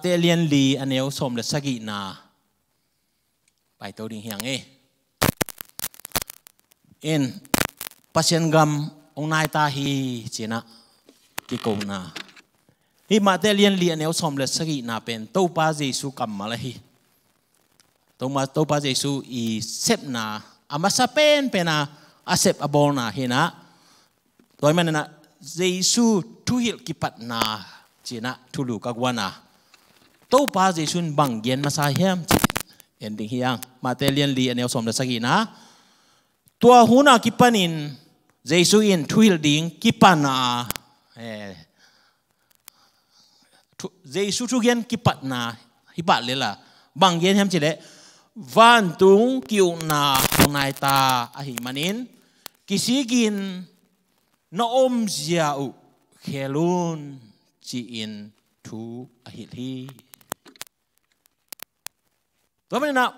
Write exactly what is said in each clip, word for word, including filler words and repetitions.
Matthai lian li a neu sawm le sagihna paito ding hi hang e. In, Pasian gam hong nai ta hi, ci-in ah kikona. Hih Matthai lian li a neu sawm le sagihna pen Topa Jesu kammal ahi. Topa, Topa Jesu i sepna a masa penpen a, a sep a bawlna hi-in ah, tua ahih manin ah Jesu thuhilh kipatna ci-in ah thulu ka guan a, Topa Jesu in bang gen masa hiam cih en ding hi hang. Matthai lian li a neu sawm le sagihna. Tua hun a kipanin Jesu in thuhilh ding kipan a, eh, thu-, Jesu thugen kipatna hi pah lel a, bang gen hiam cih leh, vantung ki-ukna hong nai ta ahih manin kisikin na omzia uh khel un, ci-in thu a hilh hi. Tua manin ah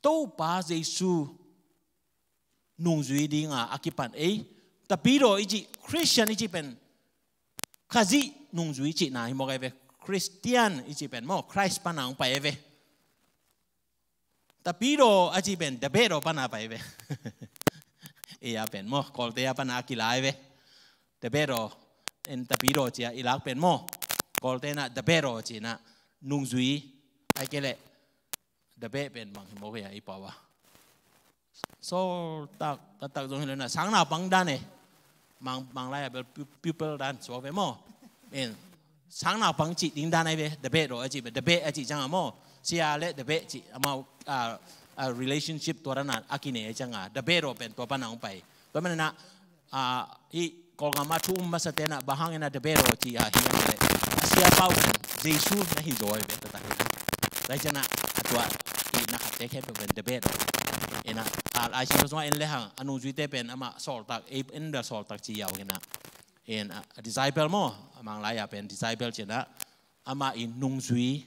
Topa Jesu nungzui ding a, a kipan ei, Tapidaw i cih, Christian i cih pen Khazih nungzui cihna hi mawk ahi ve. Christian i cih pen maw, Christ pan a hong pai ahi ve. Tapidaw a cih pen Tapidaw pan a pai ahi ve. Ei a pen maw, Kawlte a pan a kila ahi ve. Tapidaw, en Tapidaw ci-a i lak pen maw, Kawlte in ah Tapidaw ci-in ah nungzui, ahih kei leh Tapidaw pen bang hi mawk hi a, i pau a. Sawltak, taktak zong hi lo-in ah, sangnaupang dan e. Mang, Manglai a bel pu-, pupil dan suak ve maw. En, sangnaupang cih ding dan ahi ve, Tapidaw a cih ve, Tapidaw a cih ciang a maw, sia le Tapidaw cih amau, a, a relationship tua dan a, a kine ciang a, Tapidaw pen tua pan a hong pai. Tua manin ah, a, hih Kawlgam a thu um masate in ah bang hangin ah Tapidaw ci a hiam cih leh, a siapa uh pen Jesu na hi zaw ahi ve, taktak hi. Tua hi ciang ah, a tua i na khatte khempeuh pen Tapidaw. En ah, a, a Lai Siangtho sungah en le hang, a nungzuite pen amah sawltak, ei en bel sawltak ci yau hi-in ah. En, a, a disciple maw, a Manglai a pen disciple ci-in ah, amah i nungzui,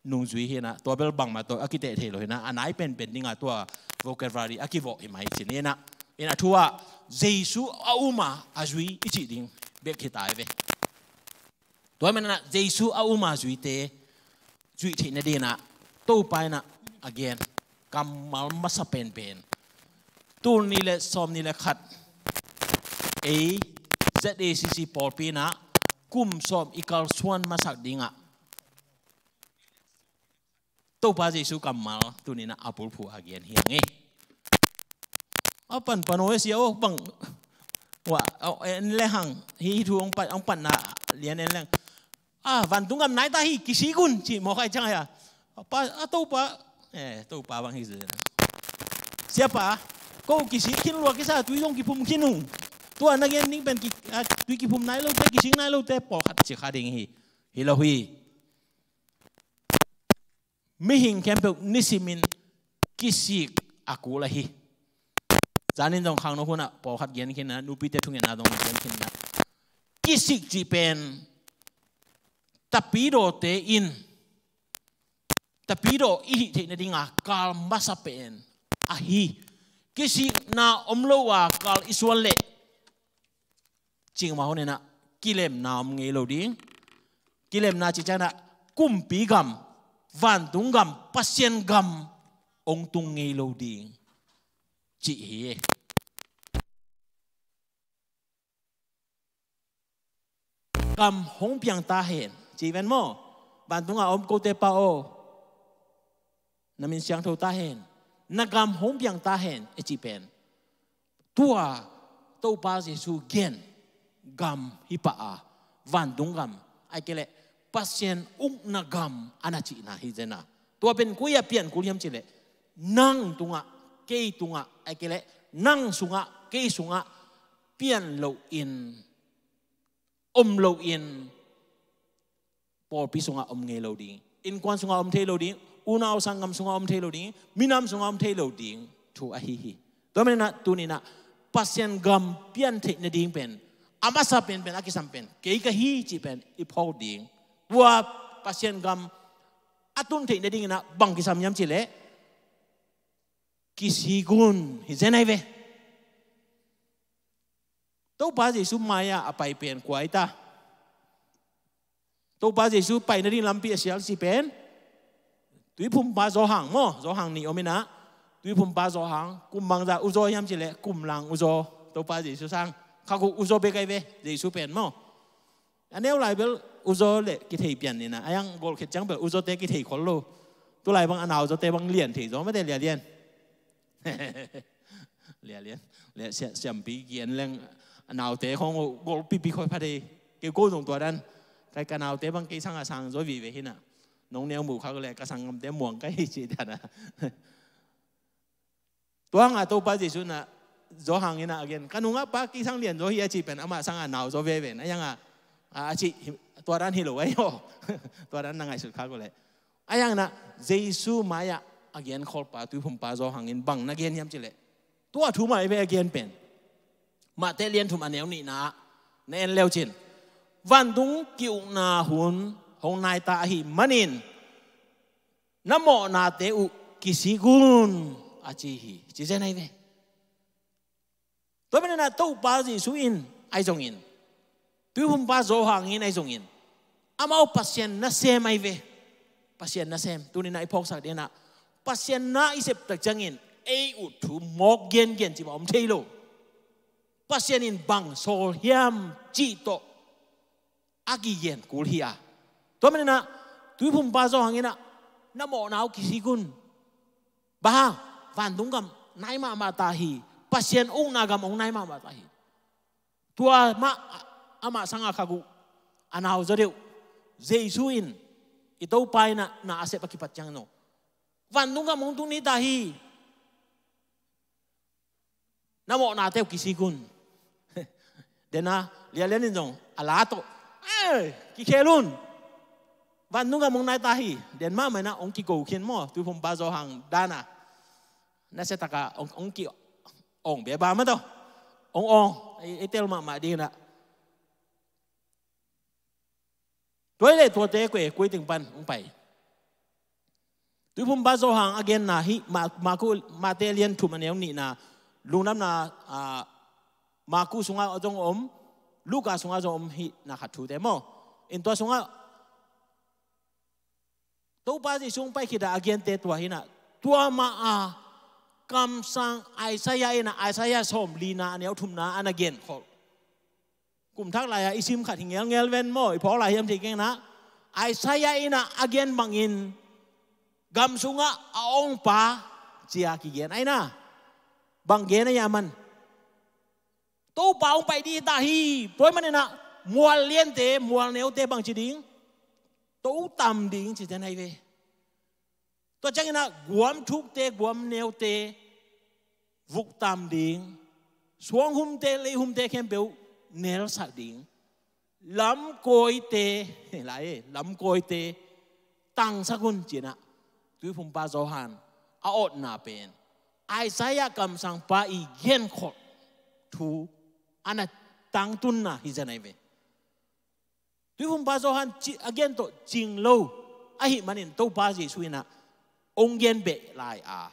nungzui hi-in ah, tua bel bangmah tawh a kiteh thei lo hi-in ah, a nai penpen ding a tua vocabulary a kivawh hi mai ci-in ah. En ah, thu ah Jesu a um a, a zui i cih ding bek hi ta ahi ve. Tua manin ah Jesu a um a zuite zuih theih nading in ah Topa in ah a gen kammal masa penpen, tul nih le sawmnih le khat, ei Z A C C pawlpi in ah kum sawm i kalsuan masak ding ah Topa Jesu kammal tuni-in ah a bulphuh a gen hi hang e. A panpan aw e, sia aw, bang, wah, aw, en le hang, hih thu hong pan, hong panna lian en le hang. A, vantung gam nai ta hi, kisik un, ci mawk ahih ciang a. A pa, a Topa, eh, Topa bang hi zen. Siapa, ko kisik khin lua kisa, tui zong kiphum khin ung. Tua na gen ding pen ki, a, tui kiphum nai lote, kisik nai lote, pawlkhat ci kha ding hi. Hi lo hi. Mihing khempeuh nisimin kisik a kul ahi. Zanin zong khangno hunah pawlkhat gen khin a, nupite thungetna zong gen khin a. Kisik cih pen Tapidawte in, Tapidaw i hih theih nadinga kal masa pen ahi. Kisikna om lo a kal i suan leh, cingmah hun inah kilemna om ngei lo ding. Kilemna cih cianginah kumpi gam, vantung gam, Pasian gam hong tung ngei lo ding cih hi. Gam hong piang ta hen, ci ven maw? Vantunga om kote pa aw, na min siangtho ta hen, na gam hong piang ta hen, e ci pen. Tua Topa Jesu gen gam hi pah a, vantung gam, ahih kei leh Pasian ukna gam a na cihna hi zen a. Tua pen koi a pian kul hiam cih leh, nang tungah, kei tungah, ahih kei leh nang sungah, kei sungah pian loin, om loin, pawlpi sungah om ngei lo ding, innkuan sungah om thei lo ding, unau sanggam sungah om thei lo ding, minam sungah om thei lo ding thu ahi hi. Tua maninah tuninah Pasian gam pian theih nading pen, a masa penpen, a kisam pen kei ka hi cih pen i phawk ding. Tua Pasian gam a tun theih nadinginah bang kisam hiam cih leh, kisik un hi zen ahi ve. Topa Jesu mai-ah a pai pen kua hi ta? Topa Jesu pai nading lampi a sial si pen Tuiphumpa Johan maw, Johan nih om inah, Tuiphumpa Johan, kum bangzah uzaw hiam cileh, kum lang uzaw Topa Jesu sang. Khaguk uzaw bek ai ve, Jesu pen maw. A neu lai bel uzaw le kithei pian inah, a yang golkhet ciang bel uzawte kithei khol lo. Tulai bang a nauzawte bang lian thei zaw mate, lialian. Lialian. Lia sia-, siampi kian leng a naute khong gol pipi khoi pha dei. Kei ko zong tua dan. Kai ka naute bang kei sang a sang zaw vive hinah. Nong neu mu khak le ka sang ngamte muang kai hi ci dana. Tua hangah Topa Jesu na Johan inah a gen, ka nungah pa kei sang lian zaw hi a ci pen amah sang a nau zaw veve na yang a, a, a ci, tua dan hi lo ai aw. Tua dan na ngaihsut khak le. A yang inah Jesu mai-ah a gen kholpa Tuiphumpa Johan in bang na gen hiam cileh, tua thu mai ve a gen pen. Mate lian thum a neu nihna na en leu cin, vantung ki-ukna hun hong naita ahi manin na mawhnate uh kisik un, a ci hi, ci zen ai ve. Tua maninah Topa Jesu in ai zongin, Tuiphumpa Johan in ai zongin, amau Pasian nasem ai ve. Pasian nasem. Tuninah i phawksak dinah Pasian na i septak ciangin ei uh thu mawk gengen cih mah om thei lo. Pasian in bang sawl hiam cih tawh a kigen kul hi a. Tua maninah Tuiphumpa Johan inah na mawhna uh kisik un. Bang hang, vantung gam nai mahmah ta hi. Pasian ukna gam hong nai mahmah ta hi. Tua mah amah sanga khaguk a nau zaw deuh Jesu in, i Topa inah na a sep a kipat ciang no, vantung gam hong tung ni ta hi. Na mawhnate uh kisik un. Dena lialian in zong a la tawh, eh, kikhel un. Vantung gam hong nai ta hi. Den mahmah inah hong kiko khin maw, Tuiphumpa Johan dana. Na setaka hong, hong ki-awng beba mah tawh. Hong awng, ei, ei tel mahmah dinah. Tua i le tuate kue kuai ting pan hong pai. Tuiphumpa Johan a genna hi, Ma-, Maku, Mate lian thum a neu nihna, lungdamna, ah, Maku sungah zong om, Luka sungah zong om hi na khat thute maw. In tua sungah Topa Jesu hong pai khita a gente tua hinah, tua mah a kamsang Isaiah inah, Isaiah sawmlina a neu thumna a na gen khol. Kum thak lai-a i sim khat hi ngelngel ven maw, i phawk lai hiam thei keng na. Isaiah inah a gen bangin gam sungah a ongpa cia kigen ai na. Bang gen ai a man. Topa hong pai dih ta hi. Tua maninah mual liante, mual neute bang ci ding? To tam ding ci ten ai ve. Tua cianginah guam thukte, guam neute vuk tam ding, suanghumte, leihumte khempeuh nelsak ding, lamkawite, lai, lamkawite tangsak un cinah Tuiphumpa Johan a awtna pen Isaiah kamsangpa i genkholh thu a na tangtunna hi zen ai ve. Tuiphumpa Johan ci-, a gen tawh cing lo ahih manin Topa Jesu inah ong gen beh lai a,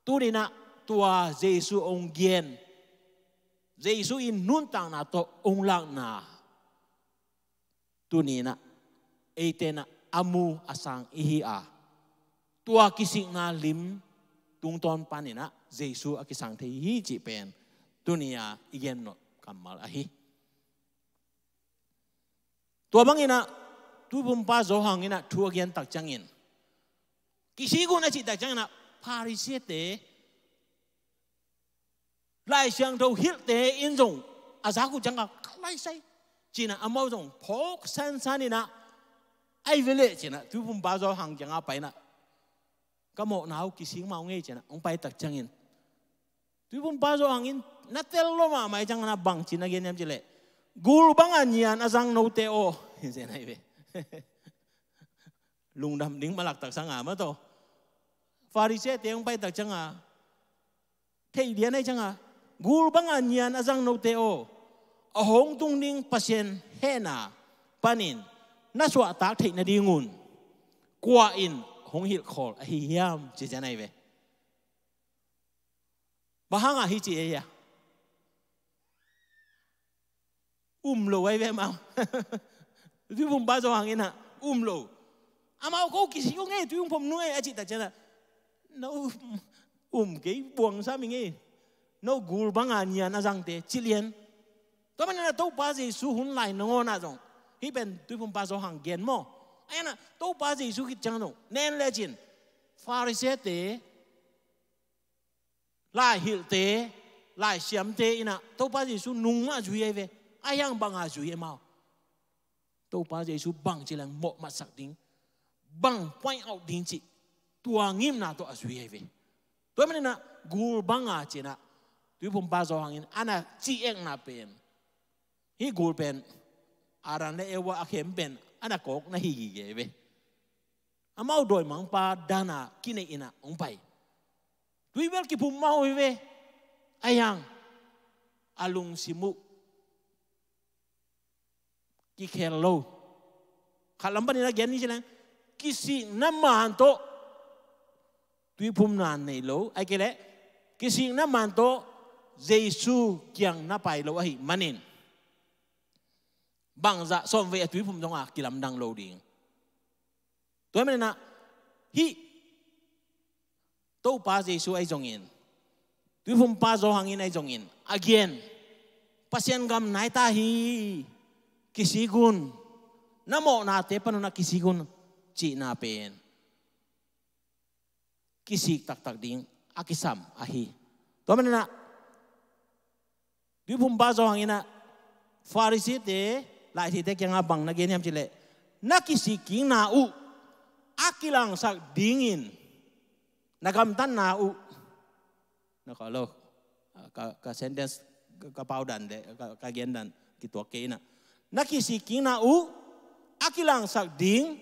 tuninah tua Jesu ong gen, Jesu in nuntakna tawh ong lakna tuninah eite inah a mu a sang ihi a, tua kisikna lim tungtawn paninah Jesu a kisang thei hi cih pen tuni-a i gen nop kammal ahi. Tua banginah Tuiphumpa Johan inah thu a gen tak ciangin, kisik un a cih tak cianginah Pharisee-te, Lai Siangtho hilhte in zong a zak uh ciangah ka laisai cinah amau zong phawk sansan inah ai ve leh cinah Tuiphumpa Johan kiangah pai inah ka mawhna uh kisik mah uh ngei cinah hong pai tak ciangin Tuiphumpa Johan in na tel lo mahmah i ciangin a bangci na gen hiam cih leh, gul banga nian a zang note aw, hi zen ai ve. Lungdam ding malak tak sanga mah tawh Pharisee-te hong pai tak cianga thei lian ai cianga, gul banga nian a zang note aw, a hong tung ding Pasian hehna panin na suahtak theih nadingun kua in hong hilhkhawl ahi hiam, ci zen ai ve. Bang hangah hi ci ei a um lo ai ve mau. Tuiphumpa Johan in ah um lo. Amau, ko kisik ung ei, tuiphum nung ei a cih tak ciangin ah, no um, um kei buang sam ing ei. No gul banga nian a zangte ci lian. Tua manin ah Topa Jesu hun lai nangawn ah zong, hih pen Tuiphumpa Johan gen maw, ahi in ah Topa Jesu khit ciang zong nen lecin Pharisee-te, laihilhte, laisiamte in ah Topa Jesu nung mah zui ahi ve. Ahi hang banga zui amau? Topa Jesu bangci leng mawhmatsak ding, bang point out ding cih, tua ngimna tawh a zui ahi ve. Tua manin ah gul banga ci-in ah Tuiphumpa Johan in a na ci-ekna pen, hih gul pen Adam le Eva a khem pen a na kawkna hi gige ahi ve. Amau dawimangpa dana kineih in ah hong pai. Tuibel kiphum mah uh hi ve. Ahi hang a lungsim uh kikhel lo. Khat lam panin a gen ni ci leng, kisikna man tawh tuiphumna nei lo, ahih kei leh kisikna man tawh Jesu kiang na pai lo ahih manin, bangzah sawmvei a tuiphum zong a kilamdang lo ding. Tua manin ah hih Topa Jesu ahi zongin, Tuiphumpa Johan in ahi zongin a gen, Pasian gam nai ta hi, kisik un, na mawhnate pan un ah kisik un, cihna pen kisik taktak ding a kisam ahi. Tua manin ah Tuiphumpa Johan in ah Pharisee-te, laitheite kiangah bang na gen hiam cih leh, na kisik kikna uh a kilangsak dingin na gamtatna uh, na ka lo, ka, ka sentence, ka, ka paudan le ka, ka gendan kituak kei in ah, na kisik kikna uh a kilangsak ding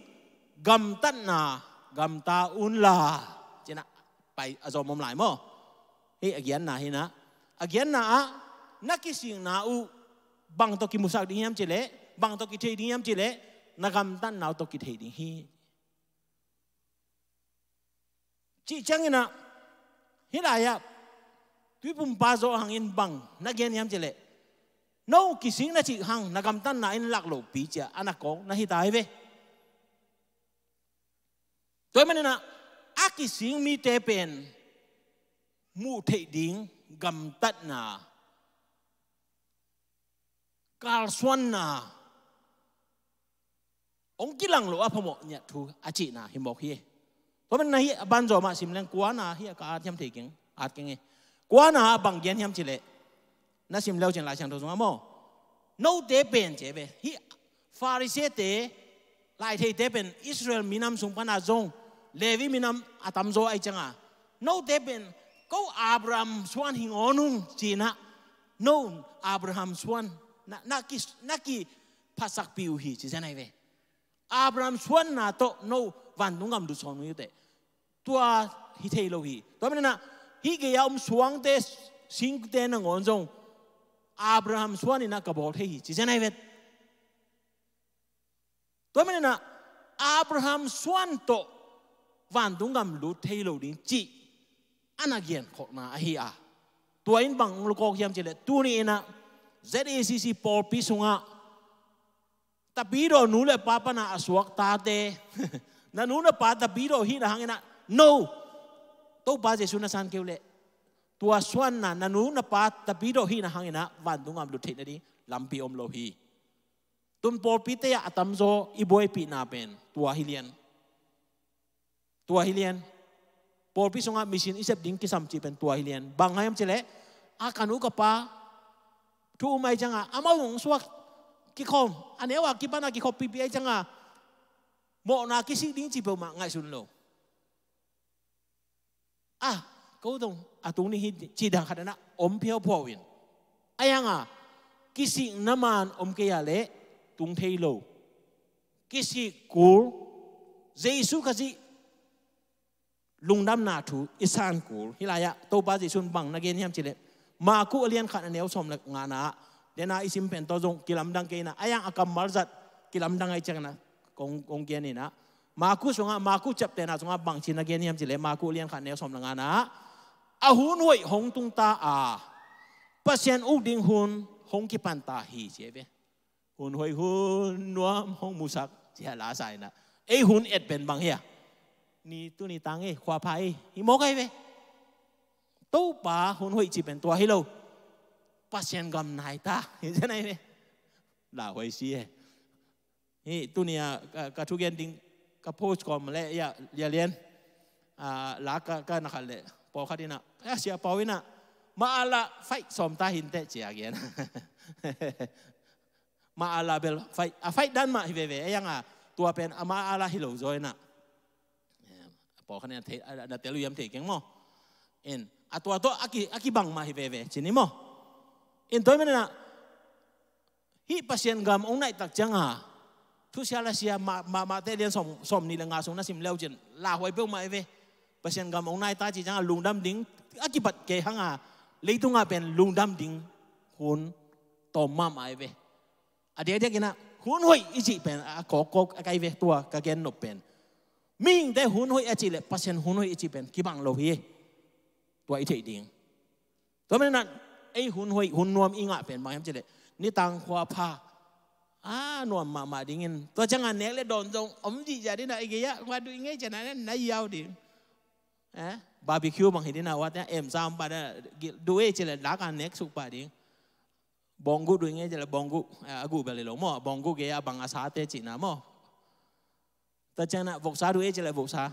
gamtatna gamta un la, ci-in ah pai a zom om lai maw? Hih a giatna hi in ah, a giatna ah na kisikna uh bang tawh kimusak ding hiam cih leh, bang tawh kithei ding hiam cih leh, na gamtatna uh tawh kithei ding hi. Cih ciangin ah hih lai-ah Tuiphumpa Johan in bang na gen hiam cih leh, no kisik na cih hang na gamtatna in lak lopi ci-a a na kawkna hi ta hi ve. Tua ahih manin ah a kisik mite pen muh theih ding gamtatna, kalsuanna hong kilang loh a phamawh ngiat thu a cihna hi mawk hi. Tua manin ah hih a banzawm ah sim leng, kuana hih a ka at hiam thei keng, at keng hi. Kuana ah bang gen hiam cih leh, na sim leu cin Lai Siangtho sungah maw, note pen ci ve, hih Pharisee-te, laitheite pen Israel minam sung pan a zong Levi minam a tamzaw ahih ciangin, note pen ko Abraham suan hi ngawn ung ci-in ah, no Abraham suan na, na ki, na kiphatsakpih uh hi, ci zen ahi ve. Abraham suanna tawh no vantung gam lut sawn uh hi teh, tua hi thei lo hi. Tua manin ah hih gei-a om suangte, singte nangawn zong Abraham suan in ah ka bawl thei hi, ci zen ahi ve. Tua manin ah Abraham suan tawh vantung gam lut thei lo ding cih a na genkholhna ahi a. Tua in bang hong lukawk hiam cih leh, tuni in ah Z A C C pawlpi sungah Tapidaw nu le pa pan a suak tate, na nu na pa Tapidaw hihna hangin ah, no, Topa Jesu na san kei uh leh, tua suanna, na nu na pa Tapidaw hihna hangin ah vantung gam lut theih nading lampi om lo hi. Tun pawlpite ah a tamzaw i buaipihna pen tua hi lian. Tua hi lian. Pawlpi sungah mission i sep ding kisam cih pen tua hi lian. Bang hang hiam cih leh, a ka nu ka pa thu um ahih ciangin, amau zong suak kikhawm, a neu a kipan a kikhop pipi ahih ciangin, mawhna kisik ding cih peuhmah ngaihsun lo. A, ko zong a tung ding hi, cih dan khat in ah om phiauphiau in. Ahi hangin, kisikna man om kei a leh tung thei lo. Kisik kul, Jesu Khazih lungdamna thu i san kul. Hih lai-ah Topa Jesu in bang na gen hiam cih leh, Marku a lian khat a neu sawm le ngana ah, dena i sim pen tawh zong kilamdang kei in ah, ahi hang a kammal zat kilamdang ahih ciangin ah kong, kong gen in ah. Marku sungah, Marku chapter na sungah bangci na gen hiam cih leh, Marku a lian khat a neu sawm le ngana ah, a hun hoih hong tung ta a, Pasian uk ding hun hong kipan ta hi, ci hi ve. Hun hoih hun nuam hong musak, ci a la sa inah. Ei hun et pen bang hia? Ni tuni tang ei, khuapha ei, hi mawk ai ve. Topa hun hoih ci pen tua hi lo. Pasian gam nai ta, hi zen ai ve. La hoih si e. Hi, tuni a, ka, ka thugen ding, ka post kawm le, ya, ya lian. A, la ka, ka na khat le, pawlkhat inah, a, sia pau inah, ma a la, fight sawm ta hin te, ci a gen. Ma a la bel, fight, a fight dan mah hi veve, a yang a, tua pen, a ma a la hi lo zaw inah. Pawlkhat inah, thei, a, na tel uh hiam thei keng maw. In, a tua tawh, a ki, a kibang mah hi veve, ci ni maw. In, tua hi man inah, hih Pasian gam ong naih tak cianga, thusia lasia, ma, ma, Mate lian sawm, sawm nih le nga sung na sim leu cin, lauhuai peuhmah ai ve. Pasian gam ong nai ta ci cianga lungdam ding, a kipat kei hanga, leitungah pen lungdam ding hun tawm mahmah ai ve. A diakdiak inah, hun hoih i cih pen, a kawkkawk, a kai ve tua, ka gen nop pen. Mihingte hun hoih a cih le, Pasian hun hoih i cih pen, kibang lo hi. Tua i theih ding. Tua man inah, ei hun hoih, hun nuam i ngah pen bang hiam cih leh, nitang khuapha a nuam mahmah dingin. Tua cianga nek le dawn zong om zihziah dinah, i gei ah, kua duh i ngei cianah na yau ding. Eh? Barbecue bang hi dinah, ua te em sam pa dinah, duh ei cih leh, laka nek suk pah ding. Bawngguh duh i ngei cih leh, bawngguh, eh, a guh bel hi lo maw, bawngguh gei ah bang a sate cihna maw. Tua cianah voksa duh ei cih leh voksa.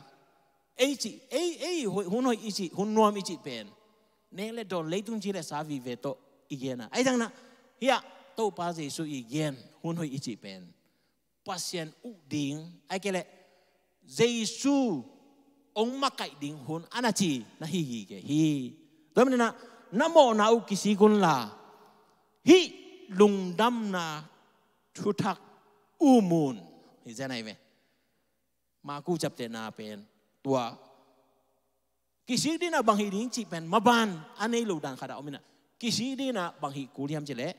Ei cih, ei, ei, hoih, hun hoih i cih, hun nuam i cih pen. Nek le dawn, leitung ci le sa vive tawh i gen a. Ai cianah, hiah, Topa Jesu i gen, hun hoih i cih pen. Pasian uh ding, ai kei leh, Jesu ong makaih ding hun, a na ci, na hi hi kei hi. Tua man inah, na mawhna uh kisik un la. Hih lungdamna thuthak um un. Hi zen ai ve. Maku ciaptehna pen tua. Kisik dinah bang hih ding cih pen maban a nei lo dan khatah om inah. Kisik dinah bang hih kul hiam cih leh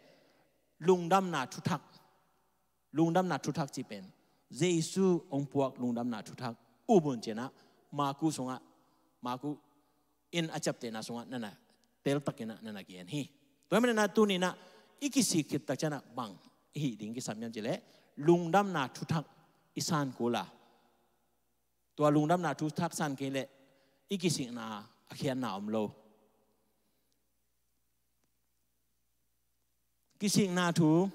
lungdamna thuthak. Lungdamna thuthak cih pen Jesu ong puak lungdamna thuthak um un ci inah Maku sungah, Maku in a ciaptehna sungah nana teltak inah nana gen hi. Tua man inah tuni inah i kisik khit tak cianah bang i hih ding kisam hiam cih leh lungdamna thuthak i san kul a. Tua lungdamna thuthak san kei leh i kisikna a khiatna om lo. Kisikna thu,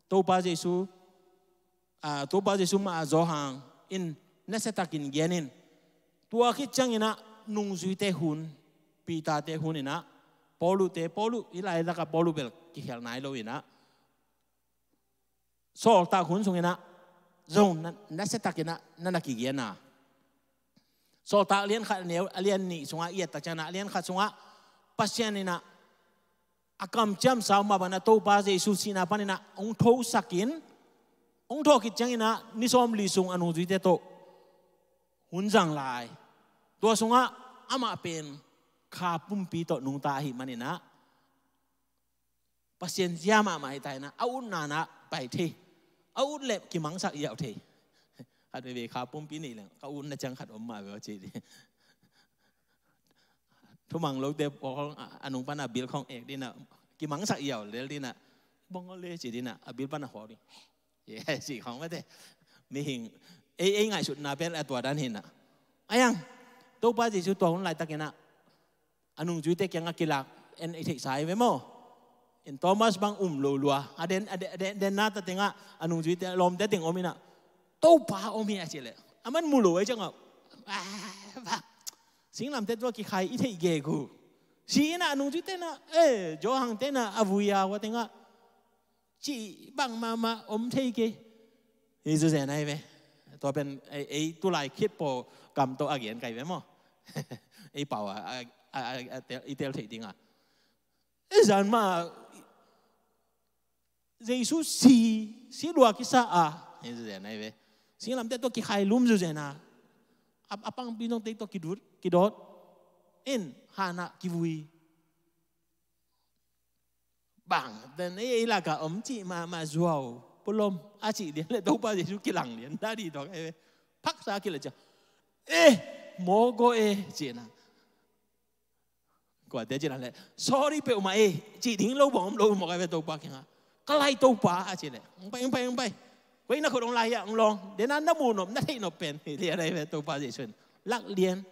Topa Jesu, a, Topa Jesu mah a Johan in nasiatakin gen in. Tua khit ciang inah nungzuite hun, Peter-te hun inah, Paulu-te, Paulu, i laitak a Paulu bel kikhelh nai lo inah. Sawltak hun sung inah, zong na, nasiatak inah, na na kigen a. Sawltak a lian khat a neu, a lian nih sungah i et tak cianah, a lian khat sungah, Pasian inah, a kamciamsa uh mah bang inah Topa Jesu sihna pan inah, hong thosakin, hong thawh khit ciang inah, ni sawmli sung a nungzuite tawh, hun zang lai. Tua sungah, amah pen, kha pumpi tawh nungta ahih man inah, Pasian zia mahmah hi ta inah, a utna nah pai thei. A ut leh kimangsak ziau thei. Khat veve kha pumpi neih leng, ka utna ciang khat om mah ve aw ci ding. Thumang lote pawh a nung pan a bil khawng ek dinah, kimangsak ziau lel dinah, bang aw le ci dinah, a bil pan a khawk ding. Ye, ci khawng mate. Mihing, ei, ei ngaihsutna pen a tua dan hi inah. A yang, Topa Jesu tua hun laitak inah, a nungzuite kiangah kilak, en i theihsa hi ve maw. In Thomas bang um lo lua. A den, a den, a den, den na ta tengah, a nungzuite a lawmte teng om inah, Topa om hi a cih leh, a man mu lo a hi ciangah, ah, bah, singlamteh tua kikhai i theih gegu. Si inah a nungzuite nah, eh, Johan te nah, a vui a ua tengah, cih bang mahmah om thei kei. Hi zuzen ahi ve. Tua pen ei, ei tulai khit pawl kam tawh a gen kai ve maw. Ei pau a, a, a, a, a tel, i tel theih ding a. Ei zan mah Jesu si, si lua kisa a. Hi zuzen ahi ve. Singlamteh tawh kikhai lum zuzen a. A, a pangpi nongte tawh kidut, kidawt. In, hanah kivui. Bang, den ei, ei lakah om cih mahmah zuau, pulom, a cih lian leh Topa Jesu kilang lian, dadi tawh, eh, phaksa kileh ciah. Eh, mawk aw eh, cihna. Kuate cihna leh, sorry peuhmah eh, cih ding lo bang om lo mawk ai ve Topa kiangah. Ka lai Topa, a ci leh, hong pai, hong pai, hong pai. Koi na khut hong lai hiam, hong lawng. Dena na mu nop, na theih nop pen hi lian ahi ve. Topa Jesu in lak lian,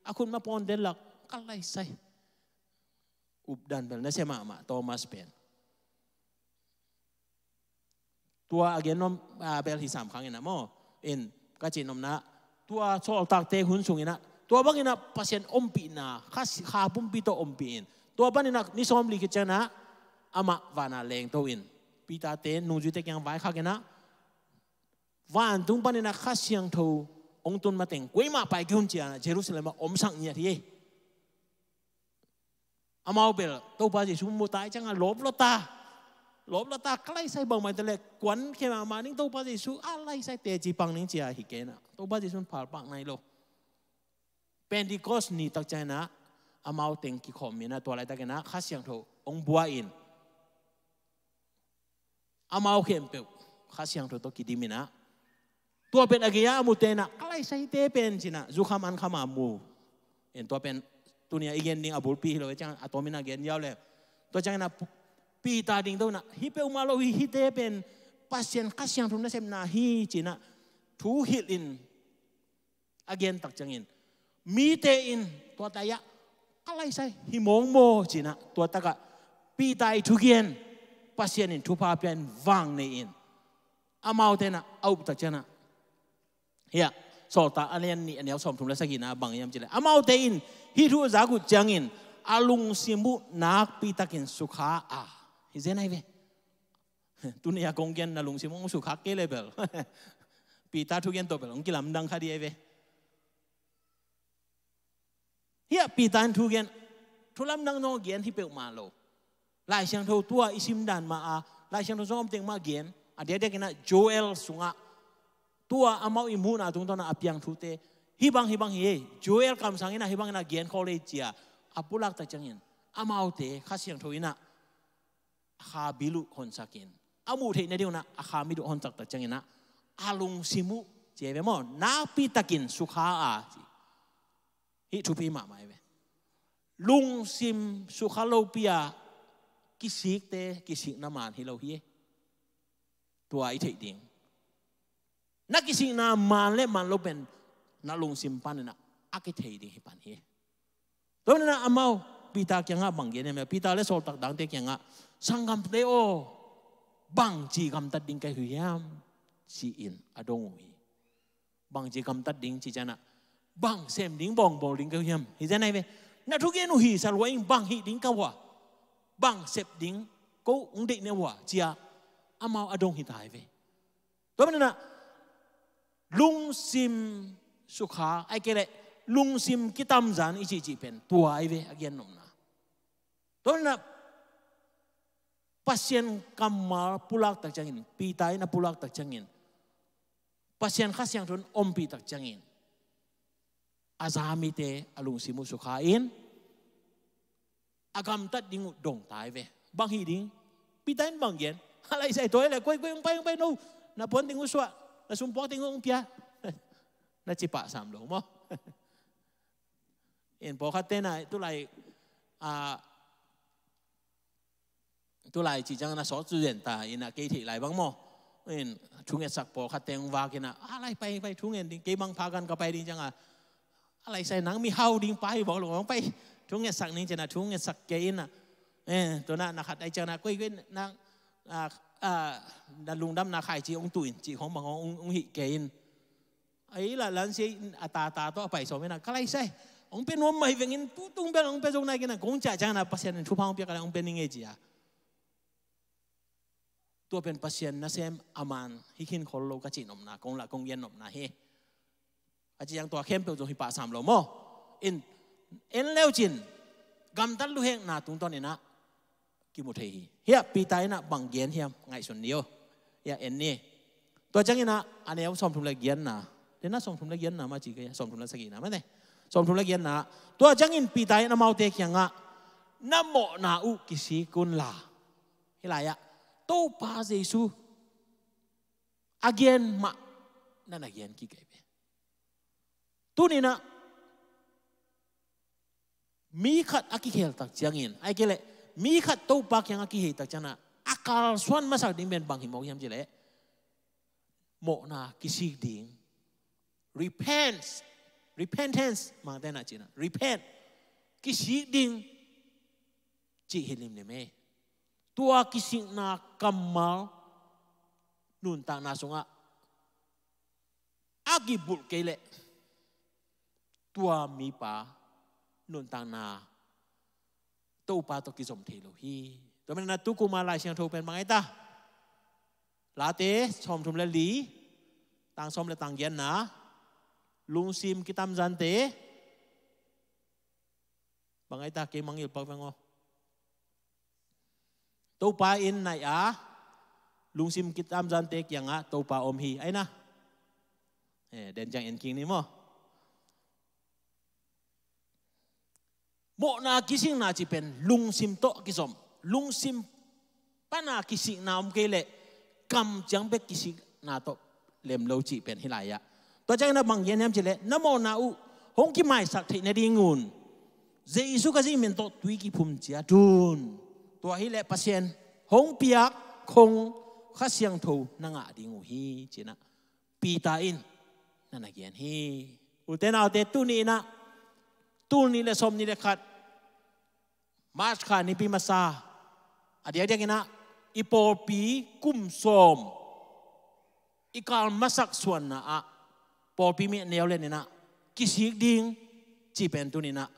a khut ma pawn den lak, ka lai sai. Updan bel na sia mahmah Thomas pen. Tua a gen nuam, a, bel hi sam khang in a maw. In, ka cih nopna, tua sawltakte hun sung in a, tua bang in a Pasian ompihna, kha, kha pumpi tawh ompih in. Tua pan in a ni sawmli khit ciang in a, amah van a lengto in, Peter-te nungzuite kiang vaikhak in a, vantung pan in a Kha Siangtho hong tun mateng, kuamah pai kei un ci a, Jerusalem ah omsak ngiat hi. Amau bel Topa Jesu mu ta ciang a lawp lua ta. Lawp lua ta, ka lai sai bang mai ta leh, kuan khe mahmah ning Topa Jesu, a lai sai teci pang ning ci a hi kei in a. Topa Jesu in phalpak nai lo. Pentecost ni tak ciang in a, amau teng kikhawm in a, tua laitak in a Kha Siangtho hong bua in. Amau khempeuh Kha Siangtho tawh kidim in a, tua pen a gei a a mute in a, ka lai sai te pen ci in a, zukham an kham a mu. In tua pen tuni a i gen ding a bulpi hi lo, ciang a tom in a gen yau le. Tua ciang in a Peter ding to in a, hi peuhmah lo hi, hihte pen Pasian Kha Siangtho nasepna hi ci in a, thu hilh in a gen tak ciangin, mite in tua ta ia, ka lai sai hi mawng maw ci in a, tua tak a Peter i thugen, Pasian in thupha pia in vang nei in, amaute in a, a up tak ciang a, hia, Sawltak a lian nih a neu sawmthum le sagihna bang hiam ci leh, amaute in hih thu a zak uh ciangin a lungsim uh nakpi takin sukha a, hi zen ahi ve. Tuni a kong gen na lungsim hong sukhak kei le bel, Peter thugen tawh bel hong kilamdang kha ding ahi ve. Hia Peter in thugen, thu lamdang zong a gen hi peuhmah lo. Lai Siangtho tua i sim dan mah a, Lai Siangtho sung om teng mah gen, a diakdiak in a Joel sungah, tua amau i muhna tungtawn a a piang thute, hih bang, hih bang hi, Joel kamsang in a hih bang in a gen khol hi ci a, a pulak tak ciangin, amaute Kha Siangtho in a, a kha bil uh honsak in, a muh theih nading un a, a kha mit uh honsak tak ciangin a, a lungsim uh, ci ahi ve maw, nakpi takin sukha a, ci. Hih thupi mahmah ahi ve. Lungsim sukha lopi a kisikte, kisikna man hi lo hi. Tua i theih ding. Na kisikna man le man lo pen, na lungsim pan in a, a kithei ding hi pan hi. Tua manin a amau, Peter kiangah bang gen hiam, Peter le sawltak dangte kiangah, sanggamte aw, bangci gamtat ding ka hi uh hiam, ci-in a dong uh hi. Bangci gamtat ding ci ciangin a, bang sem ding, bawngbawl ding ka hi uh hiam, hi zen ahi ve. Na thugen uh hi sa lua ing, bang hih ding ka uh a, bang sep ding ko hong deih ne uh a, ci-a amau a dong hi ta hi ve. Tua manin a lungsim sukha, ahih kei leh lungsim kitamzan i cihcih pen tua ahi ve a gen nopna. Tua manin a Pasian kammal pulak tak ciangin, Peter in a pulak tak ciangin, Pasian Kha Siangtho in ompih tak ciangin, a za mite a lungsim uh sukha in, a gamtat ding uh dong ta hi ve. Bang hih ding? Peter in bang gen? A laisai tua hi leh, koi, koi, hong pai, hong pai no. Na puan ding uh suah, na sum puak ding uh hong pia. Na ci pah sam lo maw. In pawlkhatte na tulai, a, tulai ci ciang na sawt zu zen ta in a, kei theih lai bang maw. In thungetsak pawlkhatte hong vak in a, a lai pai, pai thungen ding, kei bang pha gan ka pai ding ciang a, a laisai nang mihau ding pa hi bawk lo, hong pai thungetsak ning ci-in a, thungetsak kei in a. Eh, tua na, na khat ai ciang na, koi, koi, na, a, a, na lungdamna khaici hong tu in, cih khong bang hong, hong hih kei in. Ai la lan sia in a tata tawh a pai sawm in a, ka laisai hong pia nuam mai veng in, tutung bel hong pia zong nai kei in a, kong ciah ciang na Pasian in thupha hong pia ka leh hong pia ning ei ci-a. Tua pen Pasian nasem a man hi khin khol lo ka cih nopna, kong la kong gen nopna hi. A ci ciang tua khempeuh zong hi pah sam lo maw. In, en leu cin, gamtat luhekna tungtawn in a kimu thei hi. Hiah Peter in a bang gen hiam ngaihsun ni aw. Hiah en ni. Tua ciangin a, a neu sawmthum le giatna. Dena sawmthum le giatna mah ci kei, sawmthum le sagihna mah ne. Sawmthum le giatna. Tua ciangin Peter in amaute kiangah, na mawhna uh kisik un la. Hih lai-ah Topa Jesu a gen mah na na gen kik kei ve. Tuni-in ah mi khat a kikhel tak ciangin, ahih kei leh mi khat Topa kiangah kihei tak ciangin ah, A kalsuan masak ding pen bang hi mawk hiam cih leh, mawhna kisik ding. Repent. Repentance. Mangte na cihna, repent. Kisik ding cih hi limlim e. Tua kisikna kammal nuntakna sungah a kibulh kei leh, tua mipa nuntakna Topa tawh kizom thei lo hi. Tua manin ah tu kuma Lai Siangtho pen bang ai ta? Late sawmthum le li, tang sawm le tang giatna, lungsim kitamzante. Bang ai ta, kei mangngilh pak veng aw. Topa in naih a, lungsim kitamzante kiangah Topa om hi, ai na. Eh, den ciang en kik ni maw. Mawhna kisikna cih pen lungsim tawh kizom. Lungsim pana kisikna om kei leh, kam ciang bek kisikna tawh lem lo cih pen hi lai ah. Tua ciangin a bang gen hiam cih leh, na mawhna uh hong kimaisak theih nadingun Jesu Khazih min tawh tui kiphum ciat un. Tua hi leh Pasian hong piak khong Kha Siangtho na ngah ding uh hi, ci-in ah Peter in na na gen hi. Ute naute, tuni in ah, tul nih le sawmnih le khat, March kha nipi masa, a diakdiakin ah i pawlpi kum sawm i kal masak suanna ah, pawlpi mi a neu lian in ah kisik ding cih pen tuni in ah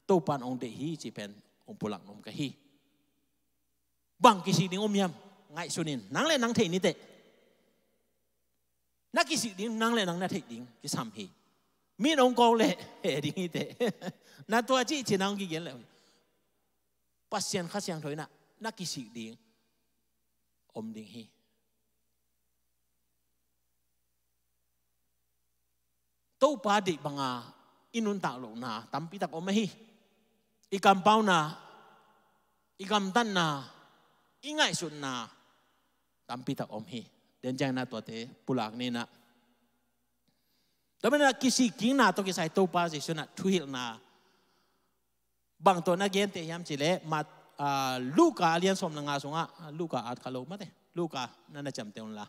Topa'n hong deih hi cih pen hong pulak nuam ka hi. Bang kisik ding om hiam? Ngaihsun in, nang le nang thei ni teh. Na kisik ding, nang le nang na theih ding kisam hi. Mi'n hong kawk leh heh ding hi teh. Na tua cih ci-in ah hong kigen leh, Pasian Kha Siangtho in ah na kisik ding om ding hi. Topa deih banga i nuntak lohna tampi tak om ahi. I kampauna, i gamtatna, i ngaihsutna tampi tak om hi. Den ciangin ah tuate pulak ni in ah. Tua manin ah kisik kikna tawh kisai Topa Jesu in ah thuhilhna bang tawh na gente hiam cih leh, Mat-, ah, Luka a lian sawm le nga sungah, Luka at kha lo mate, Luka na na ciamteh un la.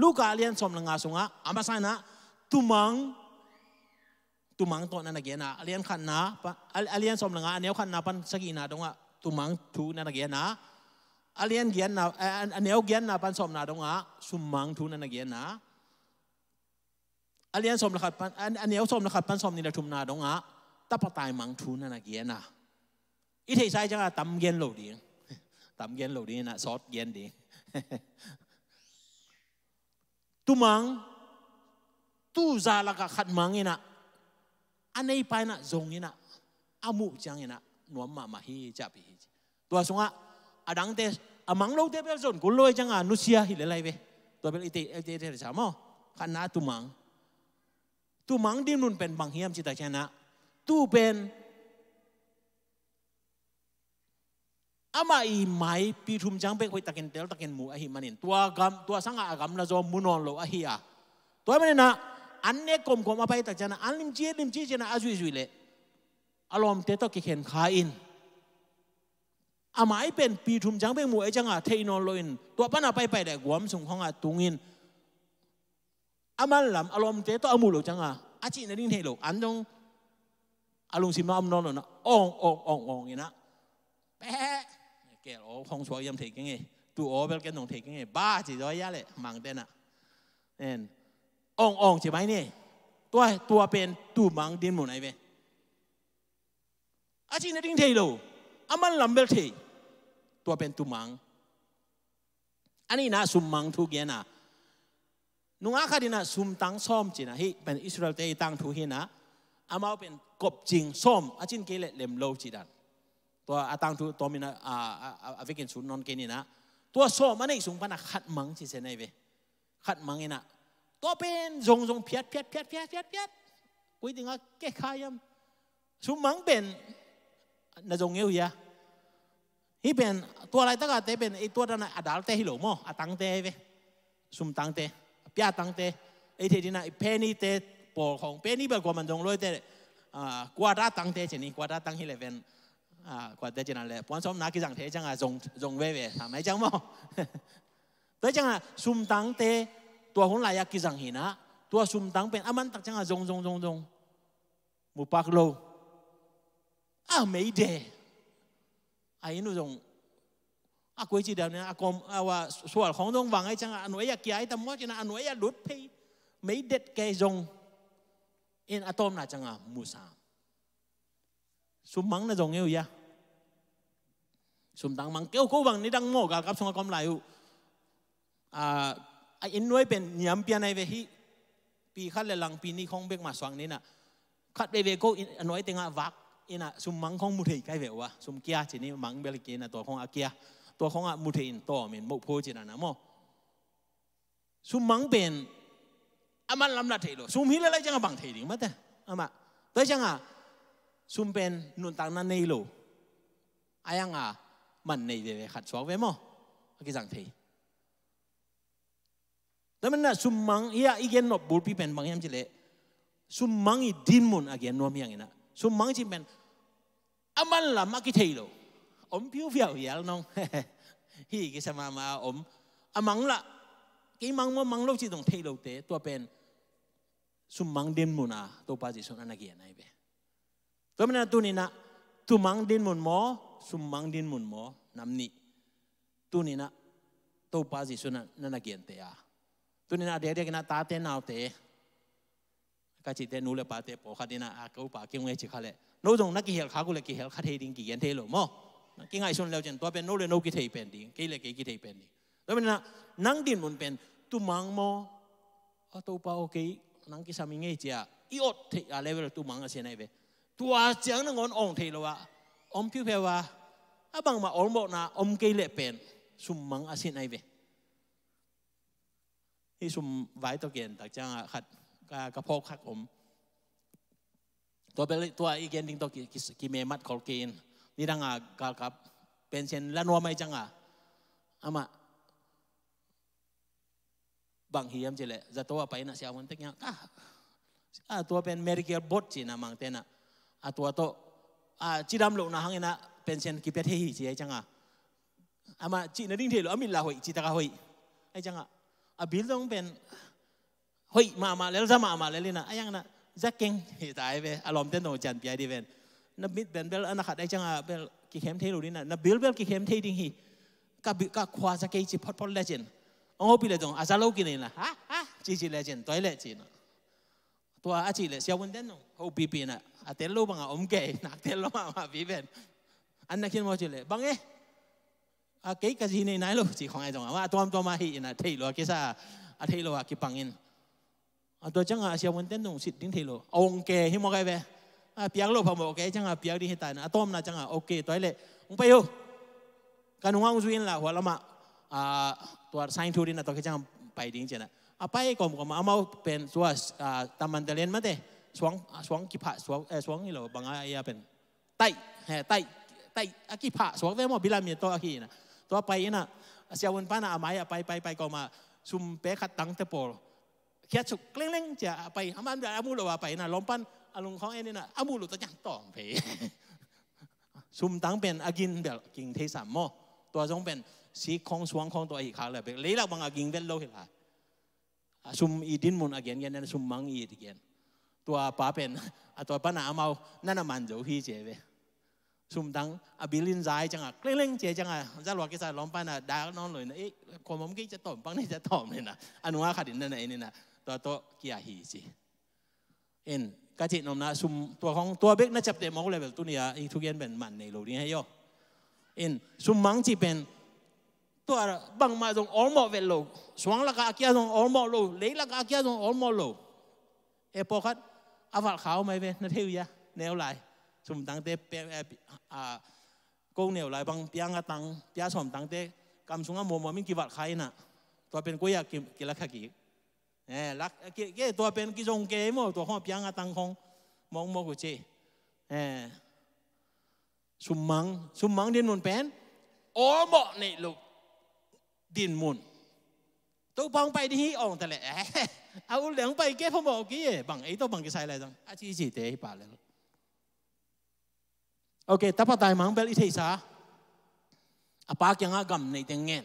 Luka a lian sawm le nga sungah a masa in ah tumang, tumang tawh na na gen a, a lian khatna pa-, a, a lian sawm le nga, a neu khatna pan sagihna dongah tumang thu na na gen a, a lian giatna, a, a, a neu giatna pan sawmna dongah summang thu na na gen a, a lian sawm le khat pan, a, a neu sawm le khat pan sawmnih le thumna dongah tapa taimang thu na na gen a. I theihsa ciangah tam gen lo ding. Tam gen lo ding in ah, sawt gen ding. Tumang, tu za lakah khat mang in ah, a neipa in ah zong in ah, a muh ciangin ah nuam mahmah hi, ci-a pi hi. Tua sungah a dangte, a mang lote bel zon kul lo hi ciangah nusia hi lel lai ve. Tua bel i te, i te, i te sa maw. Khatna tumang. Tumang dinmun pen bang hiam cih tak ciangin ah, tu pen amah i mai pi thum ciang bek hoihtakin teltakin mu ahih manin, tua gam, tua sangah a gamla zaw mu nawn lo ahi a. Tua ahih manin ah an nek kawmkawm a pai tak ciangin ah, an limci, limci ciangin ah a zuihzuih leh a lawmte tawh kikhen kha in, a mai pen pi thum ciang bek mu ahih ciangah thei nawn lo in, tua pan a paipai leh guam sung khawngah tung in, a man lam a lawmte tawh a muh loh ciangah a cih nading thei lo, an dong a lungsim ah om nawn lo in ah, awng, awng, awng, awng in ah, peh, kei aw, hong suak hiam thei keng e, tu aw bel ken dong thei keng e, ba ci zaw hia leh mangte in ah, en, awng, awng ci mai ni. Tua, tua pen tumang dinmun ahi ve. A cih nading thei lo, a man lam bel thei. Tua pen tumang. A nihna summang thu gen a. Nungak khat in ah sumtang sawm ci-in ah, hih pen Israel-te i tangthu hi in ah, amau pen kopcing sawm, a cin kei leh lem lo cih dan. Tua a tangthu tawm in ah, a, a, a, a vekin sut nawn kei ni in ah. Tua sawm a neih sung pan ah khat mang ci zen ahi ve. Khat mang in ah, tua pen zongzong phiat, phiat, phiat. Koi dingah kekha hiam. Summang pen na zong ngeu hia. Hih pen tua laitakah te pen ei tuat dan a dalte hi lo maw, a tangte hi ve. Sumtangte, a pia tangte. Ei theih dingin ah i penny-te pawl khawng, penny bel kuaman zong lo hi te, ah, quarter tangte ci ni, quarter tang hi leh pen Ah, kuate cina le puan sawm na kizang thei cianga zong, zong veve, sa mai ciang maw? Tua cianga sumtangte tua hun lai-a kizang hinah, tua sumtang pen a mantak cianga zong, zong, zong, zong. Mupak lo. A meide. A inn uh zong a koi ci dan a kom a wa sual khong zong vang ai cianga a nuai a kia ai tam maw cina a nuai a lut phei. Meidet kei zong. In a tawmna cianga musam. Summang na zong eu ia. Sumtang mang keu ko bang ni dang maw galkap sunga kom lai uh. A inn nuai pen niam pian ai ve hi. Pi khat le lang pi ni khong bek ma suang nina. Khat veve ko a nuai tengah vak ina summang khong mu thei kai ve ua. Sum kia cini mang bel kina tua khong a kia. Tua khong a mu thei in tawm in moh pho cina na maw? Summang pen a man lam la thei lo. Sum hi le lai cianga bang thei ding mate. Amah tua cianga sum pen nuntakna nei lo. A yanga man nei veve khat suak ve maw? A kizang thei. Tua manina summang ia i gen nop bulpi pen bang hiam cileh summang i dinmun a gen nuam hiangina summang cin pen a man lam a kithei lo. Om piupiau hial nong. Hi kisa mama om. A mang lah kei mang maw mang lo ci dong thei lote tua pen summang dinmun a Topa Jesu na na gen ai ve. Tua mina tunina tumang dinmun maw summang dinmun maw nam nih. Tunina Topa Jesu na na na gente a. Tunina a diakdiakina tate naute ka cihte nu le pate pawlkhat ina a ko pa kingwe ci kha le no zong na kihel khak uh le kihel kha thei ding kigen thei lo maw? Kingaihsun leu cin tua pen no le no kithei pen ding kei le kei kithei pen ding. Tua mina nang dinmun pen tumang maw? A Topa aw kei nang kisam i ngei cia i ot theih a level tumang a sin ai ve. Tua ciang nangawn awng thei lo a om phiupheu a a bangmah awlmawhna om kei leh pen summang a sin ai ve. Hi sum vai tawh gen tak cianga khat ka, ka phawk khak om. Tua bel tua i gen ding tawh ki, ki, kimemat khol kei in nidanga galkap pension la nuam ai cianga amah bang hiam cileh zato a paina siavuan tek nia ka a tua pen medical board cina mangtena a tua tawh a cidam lohna hangina pension kipia thei hi ci ai cianga ama cihna ding thei lo a mit la hoih citaka hoih ai cianga a bil zong pen hoih mahmah lel za mahmah lel ina a yangna za keng hi ta ai ve a lawmten dong cian pia di ven na mit ben bel a na khat ai cianga bel kikhem thei lo dina na bil bel kikhem thei ding hi ka bi ka khua za kei ci photphot le cin ong hopi le zong a za lo kinei na ha ha ci ci le cin toi le cina tua a ci le siavuan den nong hopi pi na a tel lo banga om kei nak tel lo mahmah pi ben an na khin maw ci le bang e a kei ka zi nei nai lo ci khong ai zong ama tuamtuam a hi ina thei lo a kisa a thei lo a kipangin a tua cianga a siavuan ten nung sit ding thei lo a ong ke hi mawk ai ve a piak lo phamawh ke cianga piak ding hi ta ina a tawmna cianga ok tuai le ong pai ho ka nunga ong zuin la hua lama a tua sain thu din a tua ke cianga pai ding ciana a pai kawmkawm a amau pen tua a tamantalen mate suang suang kipha suang eh, suang hi lo banga ia pen taih he taih taih a kipha suak ve maw bilam mi tawh a hi ina tua pai ina a siavuan pana a mai a pai pai pai kawma sum pe khat tangte pawl khiat suk klengleng cia a pai a man bia a mu lo a pai ina lawmpan a lungkhawng en ina a mu lo ta ciang tawng phei sumtang pen a gin bel king thei sam maw tua zong pen sik khawng suang khawng tua a hi khak le bek leilak bang a ging vel lo hi lai a sum i dinmun a gen gen nen sum mang i it gen tua pa pen a tua pana amau nana man zo hi ce ve sumtang a bilin zai cianga klengleng ce cianga za lua kisa lawm pana dak nawn lo ina e khomom kei ca tawm pang nei ca tawm nina a nunga khatin nana inina tua tawh kia hi ci in ka cih nomna sum tua khong tua bek na ciapteh mawk level tunia i thugen pen man nei lo ding hei aw in sum mang ci pen tua bangmah zong awlmawh vet lo suang laka a kia zong awlmawh lo lei laka a kia zong awlmawh lo e pawkhat a valh khau mai ve na thei uh ia neu lai sumtangte pe a ko neu lai bang piang a tang pia sawm tangte kam sunga muamua min kivalh kha ina tua pen koia kilakha kik e lak ke tua pen kizong ke maw tua khong a piang a tang khong mawkmawk uh ci e summang summang dinmun pen awlmawh neih loh dinmun Topa hong pai ding hi awng ta leh a ul le hong pai ke phamawh ki e bang ei tawh bang kisai lai zang a cicite hi pa lel Ok, tapa taimang bel i theihsa, a pa kiangah gam neiteng ngen.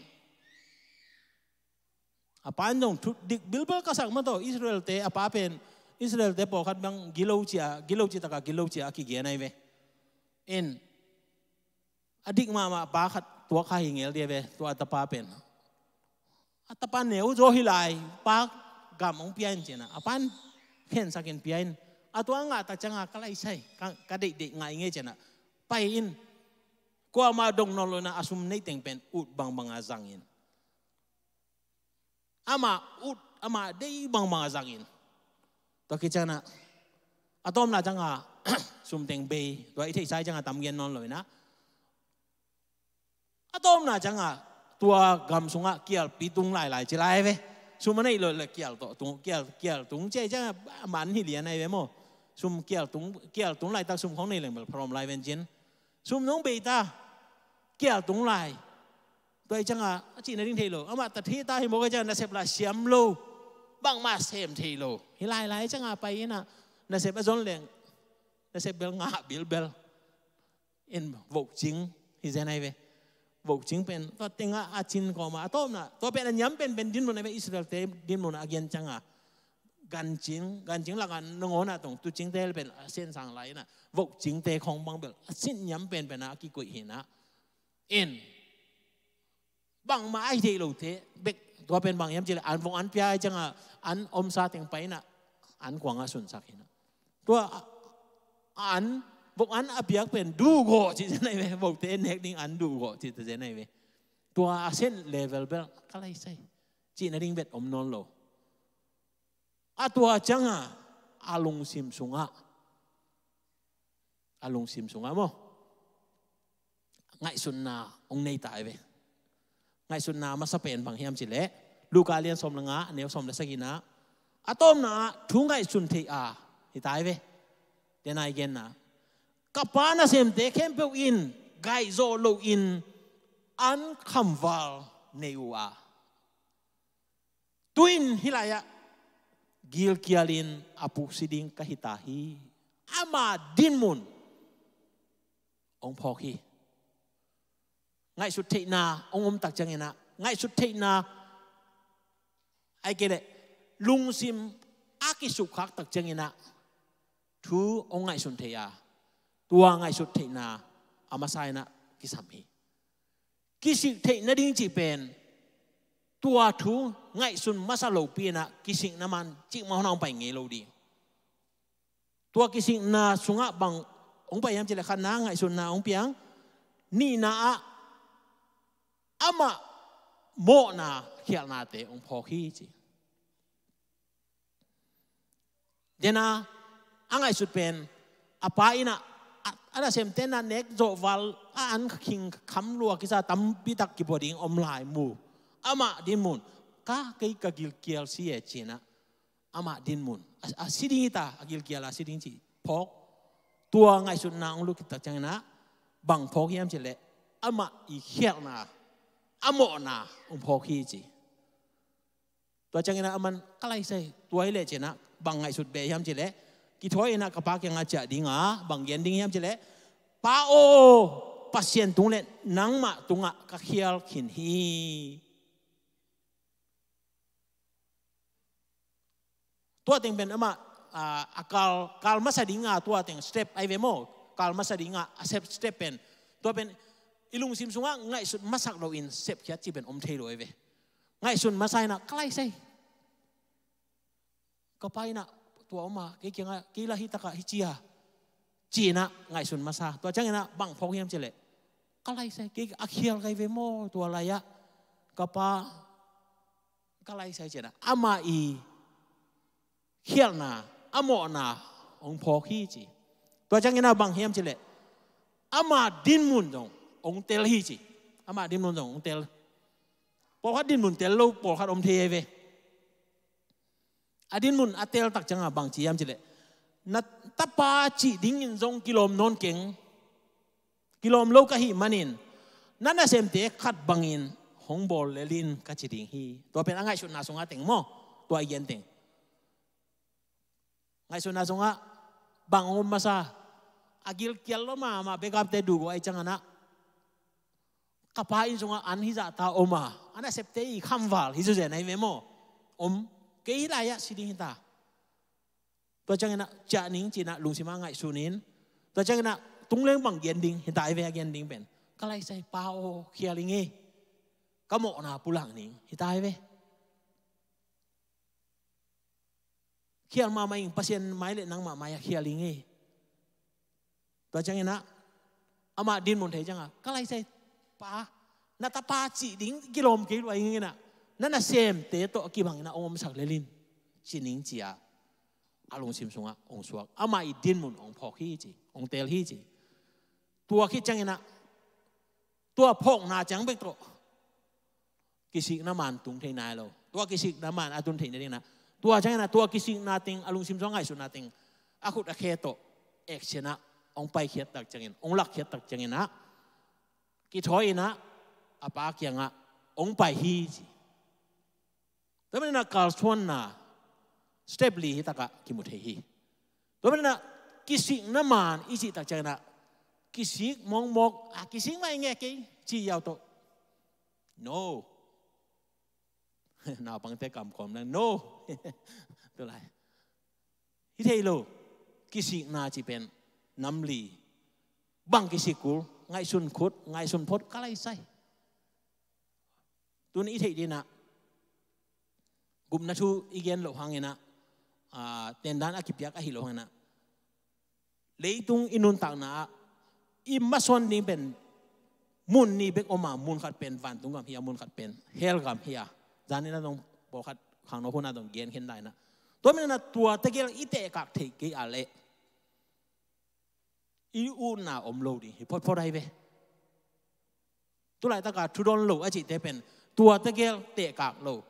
A pa in zong thu dik bilbel ka sak mah tawh, Israelte, a pa pen, Israelte pawlkhat bang gilo cia, gilo ci taka gilo cia a kigen ahi ve. In, a dik mahmah pa khat tuak kha hi ngel dia ve, tua a tapa pen. A tapa neu zaw hi lai, pa gam hong pia in ci-in a, a pa in khensakin pia in. A tua ngah tak ciangah ka laisai, ka, ka deihdeih ngah i ngei ci-in a, pai in. Kuamah dong nawn lo in a, a sum neiteng pen ut bangbang a zang in. Amah ut, amah deih bangbang a zang in. Tua khit ciangin a, a tawpna ciangah sum teng bei, tua i theihsa ciangah tam gen nawn lo in a. A tawpna ciangah tua gam sungah kialpi tung lailai ci lai ve. Sum a neih lo le kial tawh tung, kial, kial tung ci ciangah man hi lian ahi ve maw. Sum kial tung, kial tung laitak sum khong nei leng bel pharom lai ven cin. Sum nong bei ta, kial tung lai. Tua i ciangah a cihna ding thei lo. Amah ta thei ta hi mawk a ciangah nasep lah siam lo. Bangmah sem thei lo. Hi lailai ciangah pai in a, nasep a zon leng, nasep bel ngah bilbel. In vohcing hi zen ahi ve. Vohcing pen tua tengah a cin kawmah a tawpna, tua pen a niam penpen dinmun ahi ve, Israelte dinmun a gen ciangah. Gancing, gancing lakah nangawnah tong tucingte pen a sensang lai in a, vohcingte khong bang bel a sin niam penpen a kikoih hi in a. In, bangmah a hi thei lote bek, tua pen bang hiam cih leh an, vok an pia ciangah an omsa teng pai in a, an kuangah sunsak hi in a. Tua an, vok an a piak pen duhgawh cih zen ahi ve, vokte nek ding an duhgawh cih zen ahi ve. Tua a sen level bel ka laisai cihna ding bek om nawn lo. A tua ciangah a lungsim sungah, a lungsim sungah maw, ngaihsutna hong nei ta ahi ve. Ngaihsutna masa pen bang hiam cih leh, Luka lian sawm le nga, a neu sawm le sagihna, a tawpna ah thu ngaihsun theih a hi ta ahi ve. Tua na i genna, ka pa nasemte khempeuh in gaihzawh loin an khamval nei uh a, tu-in hih lai-ah gilkialin a puksi ding ka hi ta hi. Ama dinmun hong phawk hi. Ngaihsut theihna hong om tak ciangin ah, ngaihsut theihna, ahih kei leh lungsim a kisukkhak tak ciangin ah thu hong ngaihsun thei a, tua ngaihsut theihna a masa in ah kisam hi. Kisik theih nading cih pen, tua thu ngaihsun masa lopi in ah kisikna man cikmah hong pai ngei lo ding. Tua kisikna sungah bang hong pai hiam cih leh, khatna ngaihsutna hong piang, nihna ah amah mawhna khialhnate hong phawk hi ci. Tua na a ngaihsut pen, a pa in ah, a, a nasemte na nek zawh val a an khing kham lua kisa tampi tak kipua ding om lai mu. Amah dinmun, ka, kei ka gilkial si e ci-in ah, amah dinmun, a, a si ding hi ta, a gilkial a si ding cih phawk. Tua ngaihsutna hong lut khit tak ciangin ah bang phawk hiam cih leh, amah i khialhna, a mawhna hong phawk hi ci. Tua ciangin ah aman ka laisai, tua hi leh ci-in ah bang ngaihsut beh hiam cih leh, kithawi in ah ka pa kiangah ciah ding a, bang gen ding hiam cih leh, Pa aw, Pasian tung le nangmah tungah ka khial khin hi. Tua teng pen amah, a, a kal, kal masa ding a, tua teng step ahi ve maw. Kal masa ding a, a step, step pen, tua pen i lungsim sungah ngaihsut masak loin sepkhiat cih pen om thei lo ahi ve. Ngaihsun masa in ah ka laisai. Ka pa in ah tua om a, kei kiangah, kei lah hi takah hi ci a, ci-in ah ngaihsun masa. Tua ciangin ah bang phawk hiam cih leh, ka laisai, kei a khial ka hi ve maw, tua lai-ah ka pa, ka laisai ci-in ah amah i khialhna, a mawhna hong phawk hi ci. Tua ciangin ah bang hiam cih leh, ama dinmun zong hong tel hi ci. Ama dinmun zong hong tel. Pawlkhat dinmun tel lo, pawlkhat om thei ahi ve. A dinmun a tel tak ciangah bang ci hiam cih leh, na tapa cih dingin zong kilawm nawn keng. Kilawm lo ka hih manin na nasemte khat bangin hong bawl lel in ka ci ding hi. Tua pen a ngaihsutna sungah teng maw, tua i gen teng. Ngaihsutna sungah bang hong om masa, a gilkial lo mahmah bekapte duh uh ai ciangin ah, ka pa inn sungah an hizahta om a, a nasepte i khamval hi zuzia nai ve maw? Om, kei hih lai-ah si ding hita. Tua ciangin ah ciah ning ci-in ah lungsim ah ngaihsun in. Tua ciangin ah tung leng bang gen ding hita ai ve, a gen ding pen, ka lai sai pa aw, khial ing e. Ka mawhna pulak ning hita ai ve. Khial mahmah ing, Pasian mai le nangmah mai-ah khial ing e. Tua ciangin ah amah dinmun thei ciangin, ka lai sai pa, na tapa cih ding kilawm kei lua ing in ah, na nasemte tawh a kibangin ah hong omsak lel in, ci ning ci-a a lungsim sungah hong suak. Amah i dinmun hong phawk hi ci, hong teel hi ci. Tua khit ciangin ah tua phawkna ciang bek tawh kisikna man tung thei nai lo. Tua kisikna man a tun theih nadingin ah, tua ciangin ah tua kisikna teng, a lungsim sungah ngaihsutna teng, a khut a khe tawh action ah hong paikhiat tak ciangin, hong lakkhiat tak ciangin ah, kithawi in ah a pa kiangah hong pai hi ci. Tua manin ah kalsuanna step li hi takah kimu thei hi. Tua manin ah kisikna man i cih tak ciangin ah, kisik mawkmawk, a kisik mah ing e kei ci yau tawh, no. Naupangte kamkawm leng no. Tulai hi thei lo. Kisikna cih pen nam li. Bang kisik kul? Ngaihsun khut, ngaihsun phot, ka lai sai. Tun i theih dingin ah, gupna thu i gen loh hangin ah, a, tendan a kipiak ahi loh hangin ah, leitung i nuntakna ah i masuan ding pen mun nih bek om a, mun khat pen vantung gam hi a, mun khat pen hell gam hi a. Zanin ah zong pawlkhat khangno hun ah zong gen khin dai in ah. Tua manin ah tua tegel i tehkak theih kei a leh, i utna om lo ding hi photphot ai ve. Tulaitak a thudawn lo a cihte pen tua tegel tehkak lo,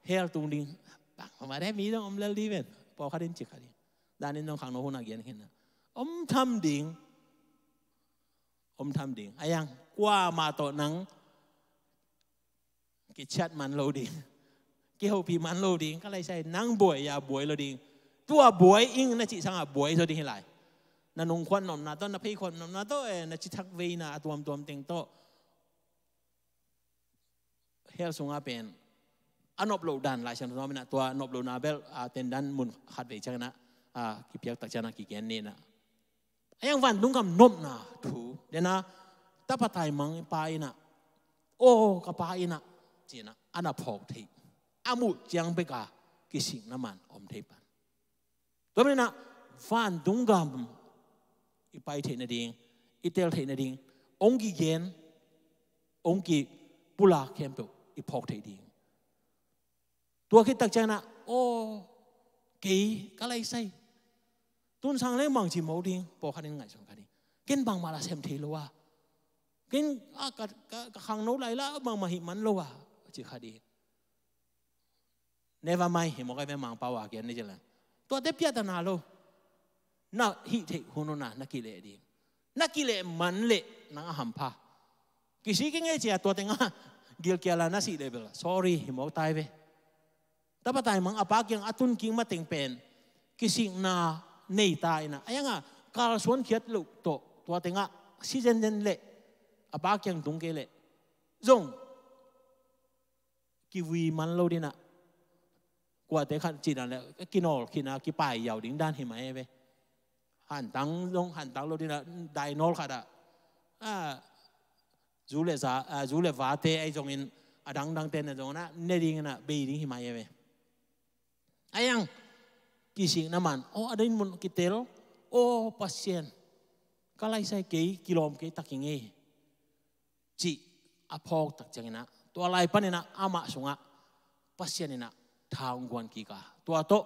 hell tung ding. Bang om a de, mi zong om lel ding pen, pawlkhat in ci kha ding. Zanin zong khangno hun ah gen khin in ah, om tham ding. Om tham ding. A yang, kuamah tawh nang kiciat man lo ding, kihopih man lo ding, ka lai sai, nang buai a buai lo ding. Tua buai ing na cih sangah buai zaw ding hi lai. Na nungkhuan nopna tawh, na pheikhuan nopna tawh, eh, na cithak veina a tuamtuam teng tawh, hell sungah pen a nop loh dan Lai Siangtho in ah, tua nop lohna bel, a, tendan mun khat vei ciangin ah, a, kipiak tak ciangin ah kigen ni in ah. A yang vantung gam nopna thu, den a, tapa taimang pa in ah, aw ka pa in ah, ci-in ah a na phawk theih, a muh ciang bek a kisikna man om thei pan. Tua manin ah vantung gam i pai theih nading, i tel theih nading, hong kigen, hong kipulak khempeuh i phawk theih ding. Tua khit tak ciangin ah, aw, kei ka lai sai, tun sang leng bang ci mawk ding, pawlkhat in ngaihsun kha ding. Ken bangmah lah sem thei lo a, ken, a, ka, ka, ka khangno lai lah bangmah hih man lo a, ci kha ding. Never mind, hi mawk ai ve, Mangpau a kian ni ci leng. Tuate piatana lo. Na hih theih hun un ah na kileh ding. Na kileh man leh nang a hampha. Kisik ing e ci-a tua tengah gilkial a na sih leh bel, sorry, hi mawk tai ve. Tapa taimang a pa kiang a tun kik mateng pen kisikna nei ta in ah, a yang a kalsuan khiat loh tawh tua tengah si zenzen leh, a pa kiang tung kei leh zong kivui man lo ding in ah, kuate khat cih dan leh kinawl khin a kipai yau ding dan hi mah e ve. Hantang zong hantang lo ding in ah, dainawl khat ah, a, zu le za, a, zu le vate ahi zongin, a dangdangte na zong in ah ne ding in ah bei ding hi mah e ve. A yang, kisikna man, aw, a dinmun kitel, aw Pasian, ka lai sai, kei kilawm kei tak ing e, cih a phawk tak ciangin ah, tua lai panin ah amah sungah Pasian in ah tha hong guan kik a, tua tawh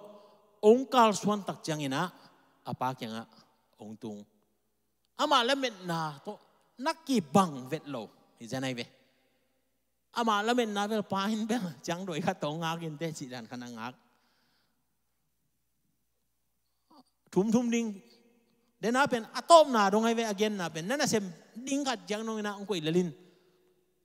hong kalsuan tak ciangin ah a pa kiangah hong tung. Amah lametna tawh na kibang vet lo hi zen ai ve. Amah lametna bel pa in bel ciangdawi khat tawh ngak in teh cih dan khat na ngak. Thumthum ding. Den a pen a tawpna dong ai ve, a genna pen na nasem ding khat ciang dong in ah hong koih lel in.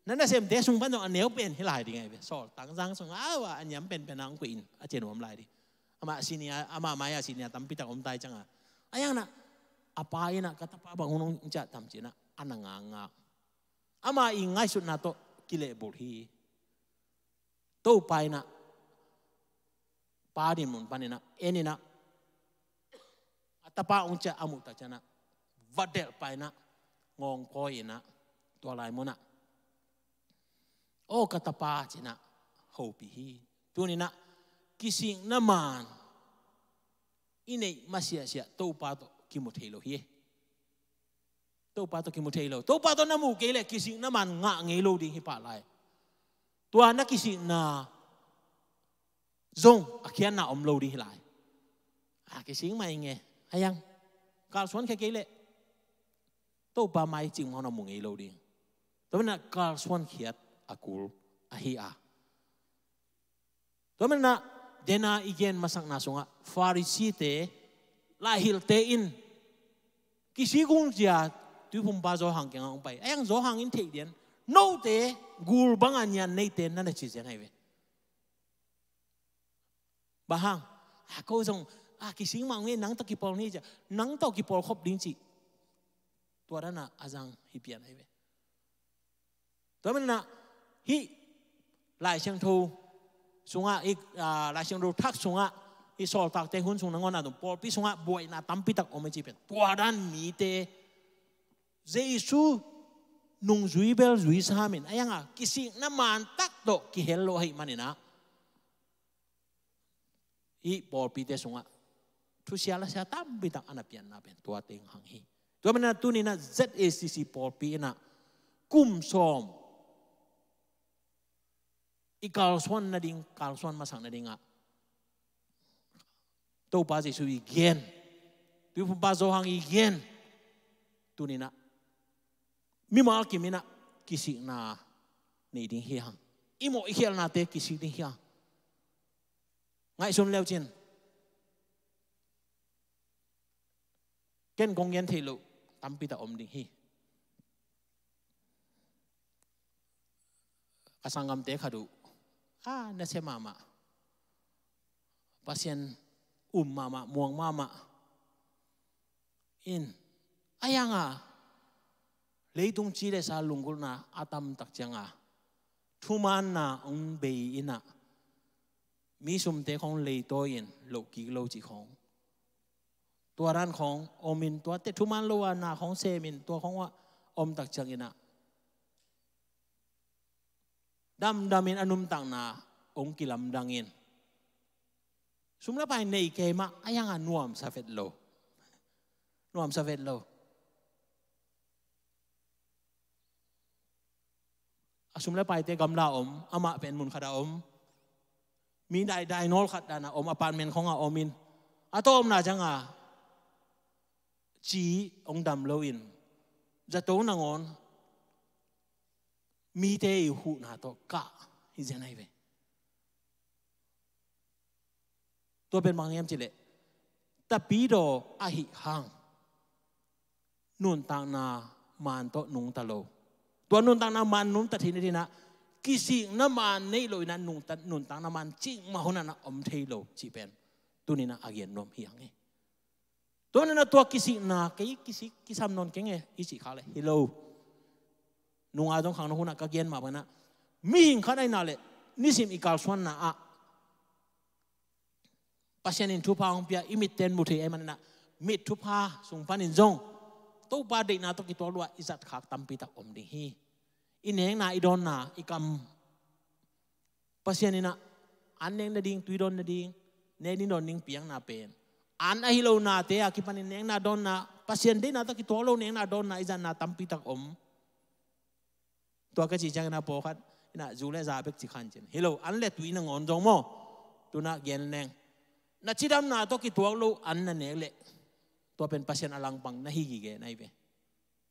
Na nasemte sung pan zong a neu pen hi lai ding ai ve. Sawltak zang sung a, a niam penpen a hong koih in, a cih nuam lai ding. Amah senior, amah mai-ah senior tampi tak om tai ciang a, a yang na A pa in ah, "Ka tapa bang hun hong ciah tam?" ci-in ah, a na ngakngak. Ama i ngaihsutna tawh kilehbulh hi. Topa in ah, pa dinmun panin ah en in ah, a tapa hong ciah a muh tak ciangin ah, va delh pai in ah, ngawngkawi in ah, tua lai mun ah, "Aw ka tapa," ci-in ah hopih hi. Tuni-in ah, kisikna maan i neih masiahsiah Topa tawh kimu thei lo hi. Topa tawh kimu thei lo. Topa tawh na mu kei leh kisikna maan ngah ngei lo ding hi pah lai. Tua na kisikna zong a khiatna om lo ding hi lai. A kisik mah ing e. A yang, kalsuan khia kei leh Topa mai cik mah na mu ngei lo ding. Tua manin ah kalsuan khiat a kul ahi a. Tua manin ah, dena i gen masakna sungah Pharisee-te, laihilhte in kisik ung ci-a Tuiphumpa Johan kiangah hong pai. A yang, Johan in theih diam, note gul banga nian neite na na ci zen ahi ve. Bang hang? "A ko zong a kisik mah ung e, nang tawh kipawl ni," ci-a, nang tawh kipawl khop ding cih. Tua dan a a zang hi pian ahi ve. Tua manin ah, hih Lai Siangtho sungah, i, aa, Lai Siangtho Thak sungah, i Sawltakte hun sung nangawn a tung pawlpi sungah buaina tampi tak om a cih pen tua dan mite Jesu nungzui bel zui sam in, a yang a kisikna maan tak tawh kihel lo ahih manin ah, i pawlpite sungah thusia lasia tampi tak a na pianna pen tua teng hang hi. Tua manin ah tuni-in ah Z A C C pawlpi in ah kum sawm i kalsuan nading, kalsuan masak nadingah Topa Jesu i gen, Tuiphumpa Johan i gen, tuni-in ah mimal kim in ah kisikna nei ding hi hang. I mawh i khialhnate kisik ding hi hang. Ngaihsun leu cin, ken kong gen theih loh tampi tak om ding hi. Ka sanggamte khat uh, a, nasia mahmah, Pasian um mahmah, muang mahmah in, a yang a leitung ci le sa lunggulhna a tam tak ciang a thumaanna hong bei in ah, mi sumte khawng leitawi in loh kik lo cih khawng, tua dan khawng om in, tuate thumaan lo a na khawng sem in, tua khawng ah om tak ciang in ah, damdam in a nuntakna hong kilamdang in, sum le pai nei kei mah, a yang a nuamsa vet lo. Nuamsa vet lo. A sum le paite gamla om, amah pen mun khat a om. Mi daidai nawl khat dan a om, apartment khawng a om in, a tawpna ciang a ci hong dam lo in, zato nangawn mite i huhna tawh kah hi zen ahi ve. Tua pen bang hiam cih leh, tapidaw ahih hang nuntakna maan tawh nungta lo. Tua nuntakna maan nungta theihna dingin ah kisikna maan neih lo in ah nungta, nuntakna maan cikmah hun ah na om thei lo cih pen tuni-in ah a gen nuam hi hang hi. Tua manin ah tua kisikna, kei kisik kisam nawn keng e i cih khak leh hi lo. Nunga zong khangno hun ah ka gen mah bangin ah, mihing khat ahihna leh nisim i kalsuanna ah Pasian in thupha hong pia, i mitten mu thei ahih manin ah, mit thupha sung panin zong Topa deihna tawh kituak lo ah i zat khak tampi tak om ding hi. I nekna, i dawnna, i kam, Pasian in ah an nek nading, tui dawn nading, nek ding dawn ding piakna pen, an ahi lo nate a kipanin nekna dawnna, Pasian deihna tawh kituak lo nekna dawnna i zatna tampi tak om. Tua ka cih ciangin ah pawlkhat in ah zu le za bek ci kha in cin, hi lo, an le tui nangawn zong maw, tu-in ah gen leng, na cidamna tawh kituak lo an na nek leh tua pen Pasian a langpang na hi gige na hi ve.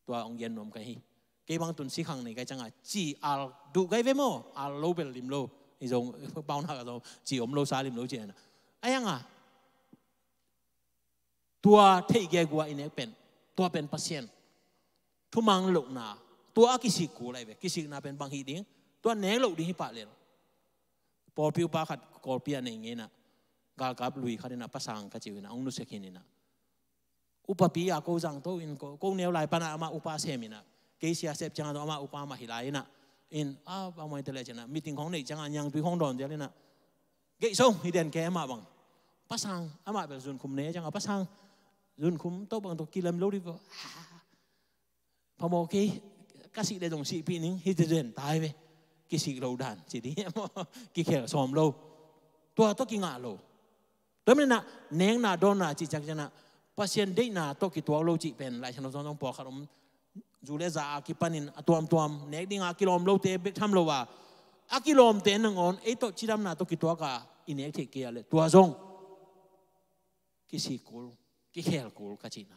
Tua hong gen nuam ka hi. Kei bang tun sikhang nei ka hih ciang a, ci al duh ka hi ve maw, al lo bel lim lo. Hi zong, paunak ah zong ci om lo sa lim lo ci-in ah, a yang a tua theih gegu a i nek pen, tua pen Pasian thumang lohna, tua a kisik kul ahi ve. Kisikna pen bang hih ding? Tua nek loh ding hi pah lel. Pawlpi upa khat Kawlpi a nei ngeina, galkap lui khat in ah, Pasang ka ci uh in ah, hong nusia khin in ah, Upapi a ko zang to in ko, ko neu lai pan a amah upa sem in ah, kei sia sep ciang a amah upa mah hi lai in ah, in a bang mah hi ta leh ci in ah, meeting khong neih ciang a niangtui khong dawn zel in ah, geih so hi den kei amah bang. Pa Sang, amah bel zunkhum nei ciang a, Pa Sang, zunkhum tawh bang tawh kilem lo dih vo. Phamawh kei, ka sih leh zong sihpih ning, hih ci den tai ve. Kisik lo dan ci dih, kikhel sawm lo. Tua tawh kingah lo. Tua manin ah nekna dawnna cih ciang ciang ah, Pasian deihna tawh kituak lo cih pen Lai Siangtho sung zong pawlkhat om. Zu le za a kipanin a tuamtuam nek dinga kilawm lote bek tham lo a, a kilawmte nangawn ei tawh cidamna tawh kituak a i nek theih kei a leh tua zong kisik kul, kikhel kul ka cihna.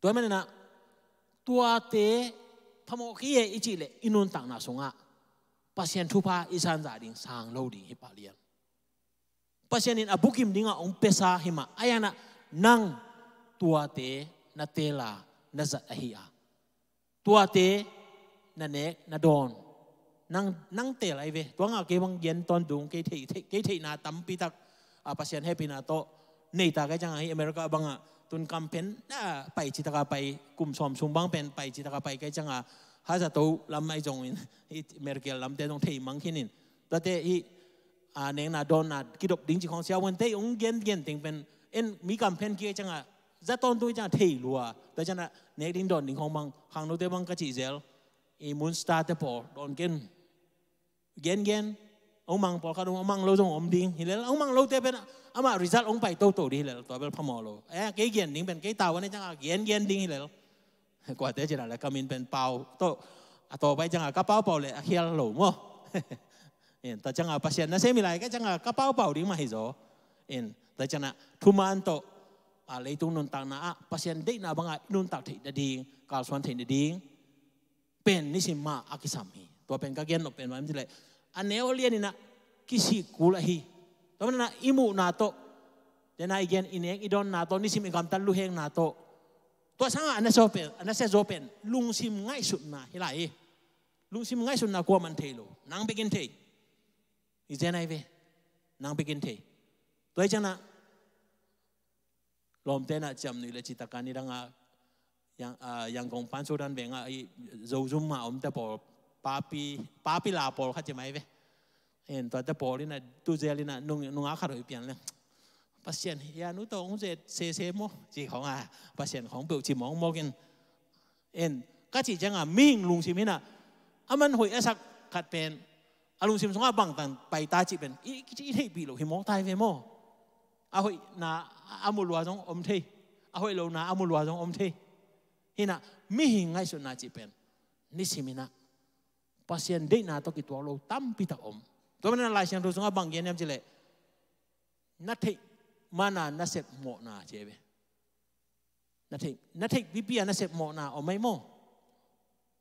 Tua manin ah tuate phamawh kei e i cih leh i nuntakna sungah Pasian thupha i sanzah ding sang lo ding hi pah lian. Pasian in a bukim dingah hong piasa hi mah, a ianah nang tuate na teel a na zat ahi a, tuate na nek na dawn. Nang, nang teel ahi ve. Tua ngah kei bang gen tawntung, kei theih, theih, kei theihna tampi tak a Pasian hehpihna tawh nei ta kei ciang a hi America bangah tun kam pen na pai citak a pai, kum sawm sung bang pen pai citak a pai kei ciang a, ha zato lam ahi zongin, i America lamte zong thei mang khin in. Tuate hi a, nekna dawnna kidop ding cih khong siavuante hong gengen teng pen en mi kam pen kei ciang a, za tawntung ciang a thei lua. Tua ciang a nek ding dawn ding khong bang, khangnote bang ka cih zel, i Moon Star te pawl dawn ken. Gengen, hong mang pawlkhat hong mang lo zong om ding hi lel, hong mang lote pen amah result hong pai toto ding hi lel, tua bel phamawh lo. Eh, kei gen ding pen kei tau a nei ciang a gengen ding hi lel. Kuate ci la le ka min pen pau tawh a tawp pai ciang a ka paupau le a khial lo maw? In, tua ciang a Pasian nasem hi lai ka ciang a ka paupau ding mah hi zaw. In, tua ciang a thuman tawh a leitung nuntakna ah Pasian deihna bangah i nuntak theih nading, kalsuan theih nading pen nisim mah a kisam hi. Tua pen ka gen nop pen mah ci leh a neu a lian in ah kisik kul ahi. Tua manin ah i muhna tawh, tua na i gen i nek i dawnna tawh, nisim i gamtat luhekna tawh, tua sangah a nasia zaw pen, a nasia zaw pen lungsim ngaihsutna hi lai hi. Lungsim ngaihsutna kuaman thei lo, nang bekin thei. I zen ai ve, nang bekin thei. Tua hi ciang ah lawmte na ciamnuih le citak a nidang a Yang, ah, Yangon pan sudan veng ah i Zozum mah omte pawl, papi, papi la pawl khat ci mai ve. En, tuate pawl in ah tu zel in ah nung, nungak khat hoih pian leng, Pasian, ya nu tawh hong zet sese maw, ci khong a, Pasian khong peuh ci mawkmawk in. En, ka cih ciang a mihing lungsim in ah a man hoih a sak khat pen a lungsim sungah bangtan pai ta cih pen i, i, i theihpih loh hi mawk tai ve maw? A hoihna a mu lua zong om thei, a hoih lona a mu lua zong om thei. Hi in ah mihing ngaihsutna cih pen nisim in ah Pasian deihna tawh kituak lo tampi tak om. Tua manin ah Lai Siangtho sungah bang gen hiam cih leh, na theih man a na sep mawhna ci ve. Na theih, na theih pipi a na sep mawhna om mai maw?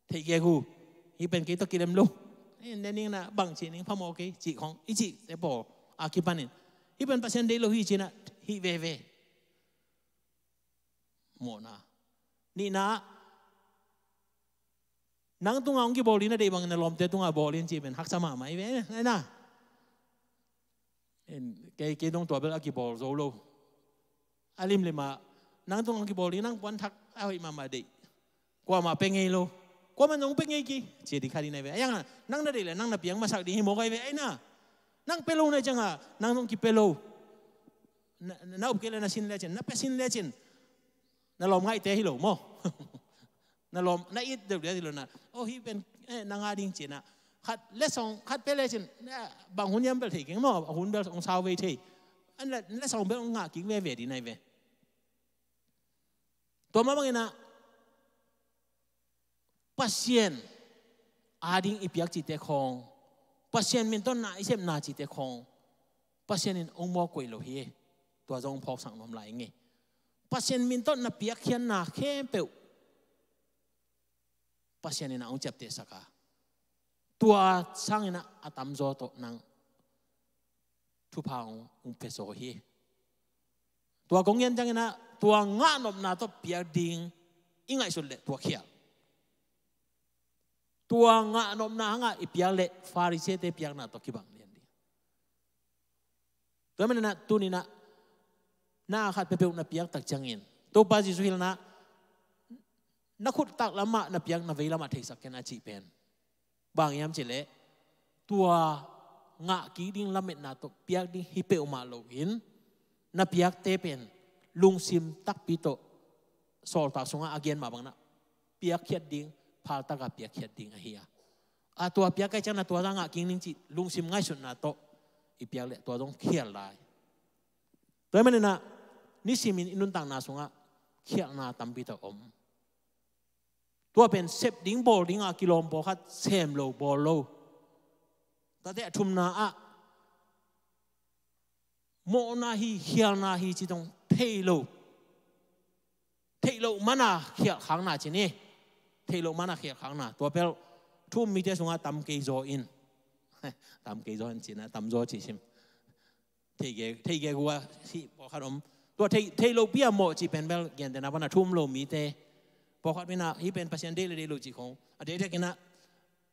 Theih kei gu, hih pen kei tawh kilem lo. Eh, ne ning na bang cih ning phamawh kei cih khong i cihte pawl a kipanin, hih pen Pasian deih lo hi ci in ah hih veve. Mawhna. Nihna, nang tungah hong kibawl ding na deih bangin na lawmte tungah bawl in cih pen haksa mahmah hi ve, ai na. En, kei, kei dong tua bel a kibawl zo lo. A limlim ah nang tungah hong kibawl ding, nang puanthak a hoih mahmah deih, kuamah pia ngei lo. Kuamah nong pia ngei kei, ci ding kha ding na hi ve. A iang ah nang na deih leh nang na piang masak ding hi mawk ai ve, ai na. Nang pia lo na hi ciang a nang zong kipia lo. Na, na up kei leh na sin lecin, na pia sin lecin, na lawm ngaihte hi lo maw? Na lawm, na it deuh deuh hi lo na. Oh, hih pen, eh, nang a ding ci in ah khat letsong khat pia lecin, eh, bang hun hiam bel thei keng maw, a hun bel hong sau vei thei. An le, letsong bel hong ngah kik veve ding na hi ve. Tua mah bangin ah Pasian a ding i piak cihte khong, Pasian min tawh na i sepna cihte khong, Pasian in hong mawk koih lo hi. Tua zong hong phawksak nuam lai ing ei. Pasian min tawh na piakkhiatna khempeuh Pasian in ah hong ciaptehsak a, tua sangin ah a tamzaw tawh nang thupha hong, hong pia zaw hi. Tua kong gen ciangin ah tua ngahnopna tawh piak ding i ngaihsut leh tua khial. Tua ngahnopna hangah i piak leh Pharisee-te piakna tawh kibang lian ding. Tua manin ah tuni-in ah na khat peuhpeuh na piak tak ciangin, Topa Jesuh hilhna, na khut taklamah na piak, na veilamah theisak ken a cih pen bang hiam cih leh, tua ngah kik ding lametna tawh piak ding hi peuhmah loin, na piakte pen lungsim takpi tawh, Sawltak sungah a gen mah bangin ah piakkhiat ding, phaltak a piakkhiat ding ahi a. A tua piak ahih ciangin ah tua zah ngah kik ning cih lungsim ngaihsutna tawh i piak leh tua zong khial lai. Tua ahih manin ah nisimin i nuntakna sungah khialhna tampi tawh om. Tua pen sep ding bawl ding a kilawm pawlkhat sem lo bawl lo. Tate a thumna ah mawhna hi, khialna hi cih zong thei lo. Theih loh man a khialh khakna ci ni. Theih loh man a khialh khakna. Tua pen thu um mite sungah tam kei zaw in. Tam kei zaw in cihna, tam zaw cih sim. Thei ge, thei ge gua hi pawlkhat om. Tua thei, thei lopi a mawh cih pen bel gentehna pan a thu um lo mite. Pawlkhat mi in ah hih pen Pasian deih le deih loh cih khong a deih dek in ah,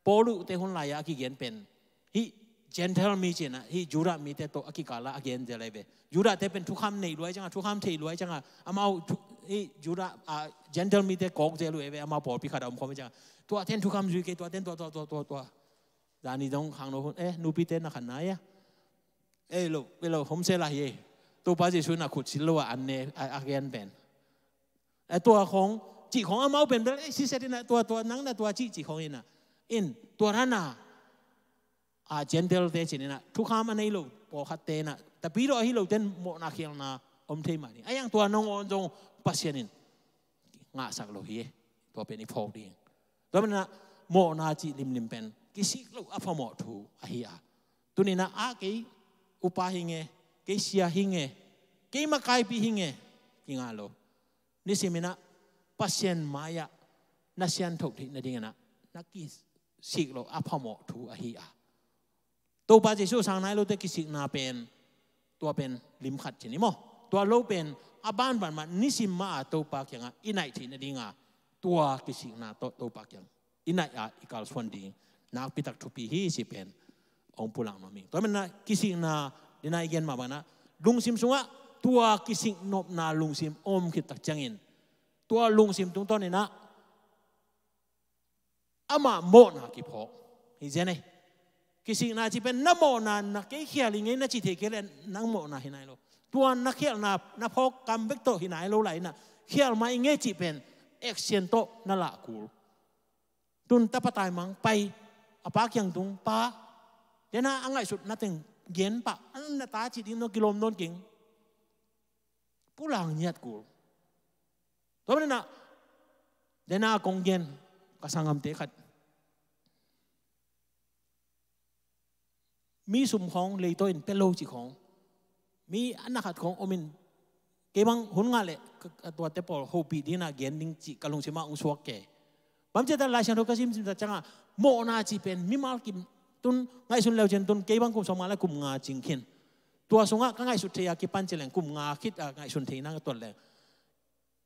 Paul uh te hun lai-ah a kigen pen hih Gentile mi ci in ah, hih Judah mite tawh a kikal ah a gen zel ahi ve. Judah te pen thukham nei lua ahih ciangin, thukham thei lua ahih ciangin, amau thu-, hih Judah, ah, Gentile mite kawk zel uh ahi ve, amau pawlpi khat ah om khawm ahih ciangin. Tuate in thukham zui kei, tuate in tua, tua, tua, tua, tua. Zani zong khangno hun, eh, nupite na khan nai a. Eh, lo, eh, lo, homse la hi, eh. Topa Jesuh in a khut sil lo a an ne, a, a gen pen. Eh, tua khong, cih khong amau pen bel, eh, siset in ah, tua, tua, nang na tua cih, cih khong in ah. In, tua dan a, a, Gentile te ci in ah, thukham a nei lo pawlkhatte in ah, tapi lo ahi lo ten mawhna khialhna om thei mah ni. A yang tua nangawn zong Pasian in ngahsak lo hi, eh. Tua pen i phawk ding. Tua manin ah mawhna cih limlim pen kisik loh a phamawh thu ahi a. Tuni in ah, a, kei upa hi nge, kei sia hi nge, kei makaipi hi nge, kingah lo. Nisimin ah Pasian mai-ah na siangtho theih nadingin ah na kisik loh a phamawh thu ahi a. Topa Jesuh sang nai lote kisikna pen, tua pen lim khat ci ni maw. Tua lo pen a banban mah nisim mah a Topa kiangah i naih theih nading a, tua kisikna tawh Topa kiang i naih a i kalsuan ding nakpi tak thupi hi cih pen hong pulak nuam ing. Tua manin ah kisikna, dena i gen mah bangin ah, lungsim sungah tua kisik nopna lungsim om khit tak ciangin, tua lungsim tungtawnin ah amah mawhna kiphawk hi zen ei. Kisikna cih pen na mawhna, na kei khial hi ngei na ci thei kei leh nang mawhna hi nai lo. Tua na khialhna, na phawk kam bek tawh hi nai lo lai in ah, khial mah hi ngei cih pen action tawh na lah kul. Tun tapa taimang pai, a pa kiang tung, pa, dena a ngaihsutna teng gen pah, a na ta cih ding no kilawm nawn keng. Pulak ngiat kul. Tua manin ah, dena kong gen, ka sanggamte khat, mi sum khawng leitaw in pia lo cih khawng, mi a na khat khawng om in, kei bang hun ngah leh ka, ka tuate pawl hopih dingin ah gen ding cih ka lungsim ah hong suak kei. Bang ci a ta, Lai Siangtho ka simsim tak ciangah, mawhna cih pen mimal kim, tun ngaihsun leu cin tun kei bang kum sawm nga le kum nga cing khin. Tua sungah ka ngaihsut thei a kipan ci leng kum nga khit a ngaihsun thei nang a tuat leng,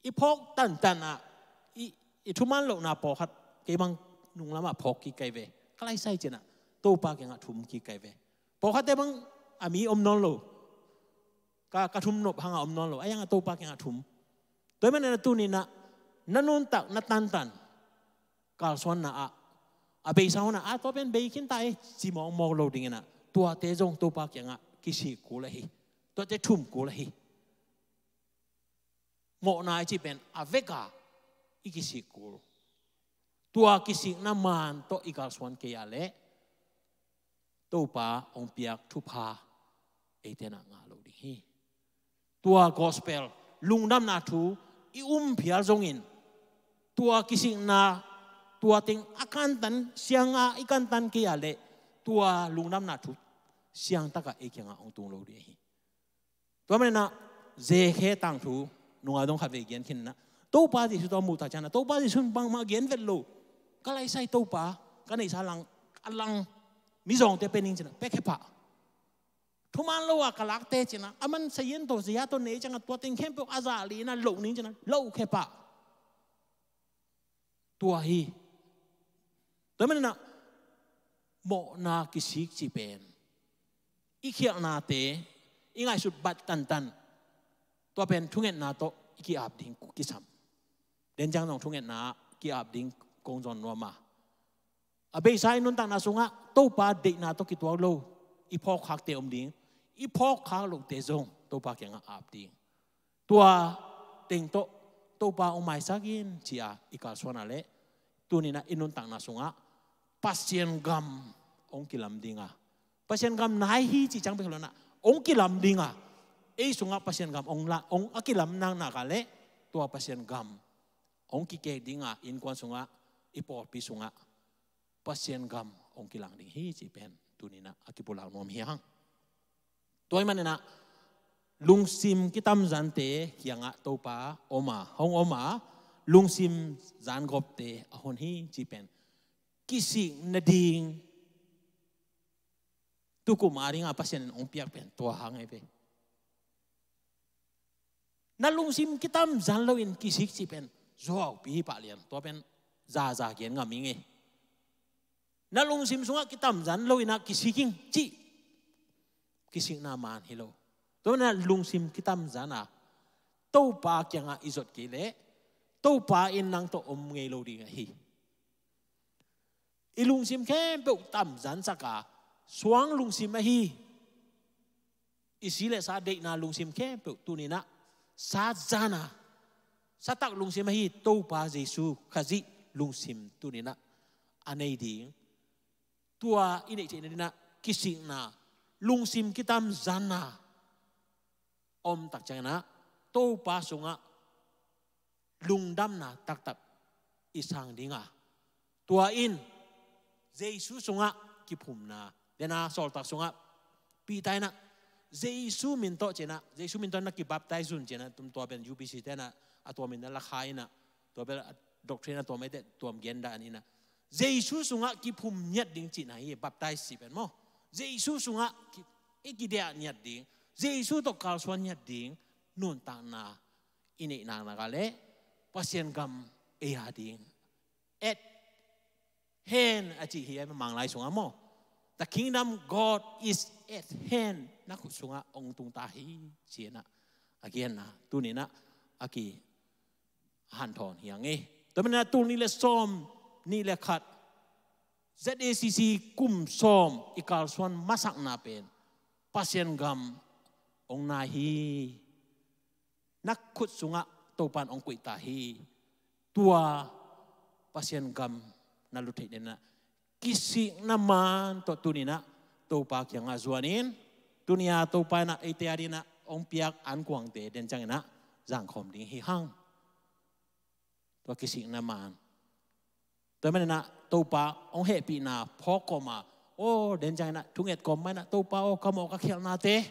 i phawk tantan ah, i, i thuman lohna pawlkhat kei bang nunglam ah phawk kik kai ve. Ka laisai cin ah Topa kiangah thum kik kai ve. Pawlkhatte bang a mi om nawn lo. Ka, ka thum nop hangah om nawn lo. A yang a Topa kiangah thum. Tua ahih manin ah tuni in ah na nuntak, na tantan kalsuanna ah, a beisa hun ah, a, tua pen bei khin ta ei, ci mawkmawk lo dingin ah, tuate zong Topa kiangah kisik kul ahi. Tuate thum kul ahi. Mawhna i cih pen a vek a i kisik kul. Tua kisikna maan tawh i kalsuan kei a leh, Topa hong piak thupha eite in ah ngah lo ding hi. Tua gospel, lungdamna thu i um phial zongin, tua kisikna, tua teng a kantan, siang a i kantan kei a leh, tua lungdamna thu siangtak ah ei kiangah hong tung lo ding hi. Tua manin ah, Zekhe tangthu nungah zong khatvei gen khin in ah, Topa Jesuh tawh a muh tak ciangin ah, Topa Jesuh in bangmah gen vet lo. Ka laisai Topa, ka neihsa lang, a lang, mizawngte pia ning cin ah, pia khe pah. Thuman lo a ka lakte cin ah, a man sayan tawh, saya tawh nei ciangah tua teng khempeuh a zah lih in ah loh ning cin ah, loh khe pah. Tua hi. Tua manin ah, mawhna kisik cih pen, i khialhnate, i ngaihsut bat tantan, Tua pen thungetna tawh i ki-ap ding kisam. Den ciang zong thungetna ki-ap ding kong zon nuam a, a beisa i nuntakna sungah Topa deihna tawh kituak lo i phawkkhakte om ding. I phawkkhak lote zong Topa kiangah ap ding. Tua teng tawh Topa hong maisak in ci-a i kalsuan a leh, tuni-in ah i nuntakna sungah Pasian gam hong kilam ding a, Pasian gam nai hi cih ciang bek hi lo-in ah hong kilam ding a, ei sungah Pasian gam hong la, hong a kilam naknak a leh, tua Pasian gam hong kikek ding a, innkuan sungah, i pawlpi sungah Pasian gam hong kilang ding hi cih pen tuni-in ah a kipulak nuam hi hang. Tua ahih manin ah lungsim kitamzante kiangah Topa om a, hong om a, lungsim zangawpte a hon hi cih pen kisik nading tukum a ding a Pasian in hong piak pen tua hang hi ve. Na lungsim kitamzan loin kisik cih pen zuaupi hi pah lian. Tua pen zaza gen ngam ing ei. Na lungsim sungah kitamzan loin ah kisik ing cih kisikna maan hi lo. Tua na lungsim kitamzan a Topa kiangah i zot kei leh, Topa in nang tawh om ngei lo ding ahi. I lungsim khempeuh tamzansak a, suang lungsim ahi, i si le sa deihna lungsim khempeuh tuni-in ah sa zan a, sa tak lungsim ahi Topa Jesu Khazih lungsim tuni-in ah a nei ding. Tua i neih theihna ding ah kisikna, lungsim kitamzanna om tak ciangin ah Topa sungah lungdamna taktak i sang ding a, tua in Jesu sungah kiphumna. Den a Sawltak sungah Peter in ah Jesu min tawh ci-in ah, Jesu min tawh na kibaptize un ci-in ah, tua pen U B C te in ah a tua min na la kha in ah, tua pen a doctrine a tua maite tuam gen dan in ah, Jesu sungah kiphum ngiat ding cihna hi, baptize cih pen maw. Jesu sungah ki, i kidiah ngiat ding, Jesu tawh kalsuan ngiat ding nuntakna i neih naknak a leh Pasian gam ei a ding at hand a cih hi a, Manglai sungah maw. The kingdom God is at hand. Na khut sungah hong tung ta hi ci-in ah a genna tuni-in ah a kihanthawn hi hang ei. Tua manin ah tul nih le sawm nih le khat Z A C C kum sawm i kalsuan masakna pen Pasian gam hong nai hi. Na khut sungah Topa in hong koih ta hi. Tua Pasian gam na lut theih ding in ah kisikna maan tawh tuni-in ah Topa kiangah zuan in, tuni-a Topa in ah eite a ding in ah hong piak ankuangte den ciangin ah zangkhawm ding hi hang. Tua kisikna maan. Tua manin ah Topa hong hehpihna phawk kawm a, aw, den ciangin ah thunget kawm manin ah Topa aw, ka mawh ka khialhnate,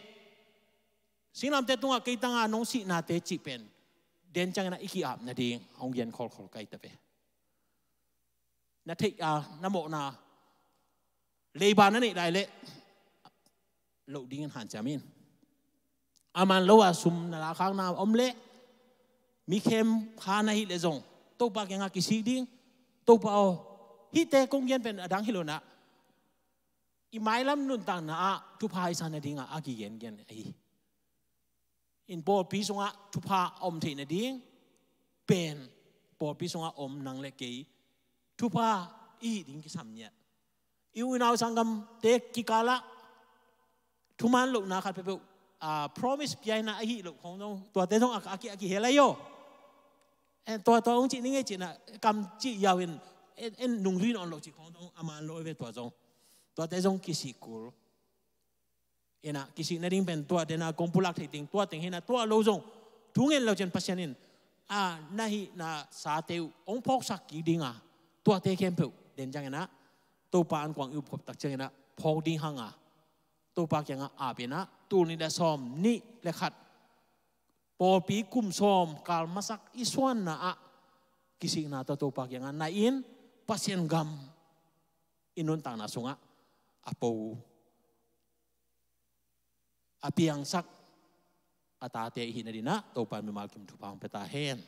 singlamteh tungah kei tangah nong sihnate cih pen den ciangin ah i ki-ap nading hong gen khawlkhawl ka hi ta ve. Na theih a, na mawhna leiba na neih lai leh loh dingin hanciam in. A man lo a sum na lakhakna om leh, mi khemkha na hih leh zong Topa kiangah kisik ding. Topa aw, hihte kong gen pen a dang hi lo-in ah i mailam nuntakna ah thupha i sa nading a a kigengen ahi. In pawlpi sungah thupha a om theih nading pen pawlpi sungah om nang le kei thupha i hih ding kisam ngiat. I u i nau sanggamte kikal ah thuman lohna khat peuhpeuh, ah, promise pia in ah a hih loh khawng zong, tuate zong a, a ki, a kihel ahi aw. En, tua, tua hong cih ning ei ci-in ah kam cih yau in, en, en nungzui nawn lo cih khawng zong a man lo ei ve tua zong. Tuate zong kisik kul. In ah kisik nading pen tua den a kong pulak theih ding, tua teng hi in ah, tua lo zong thu ngen lo ciang Pasian in, a, na hihna sate uh hong phawksak kik ding a, tuate khempeuh den ciangin ah Topa ankuang i up khop tak ciangin ah phawk ding hang a, Topa kiangah ap in ah tul nih le sawm nih le khat pawlpi kum sawm kal masak i suanna ah kisikna tawh Topa kiangah nai in, Pasian gam i nuntakna sungah a po, a piangsak a tate i hih nading ah Topa in mimal kim thupha hong pia ta hen.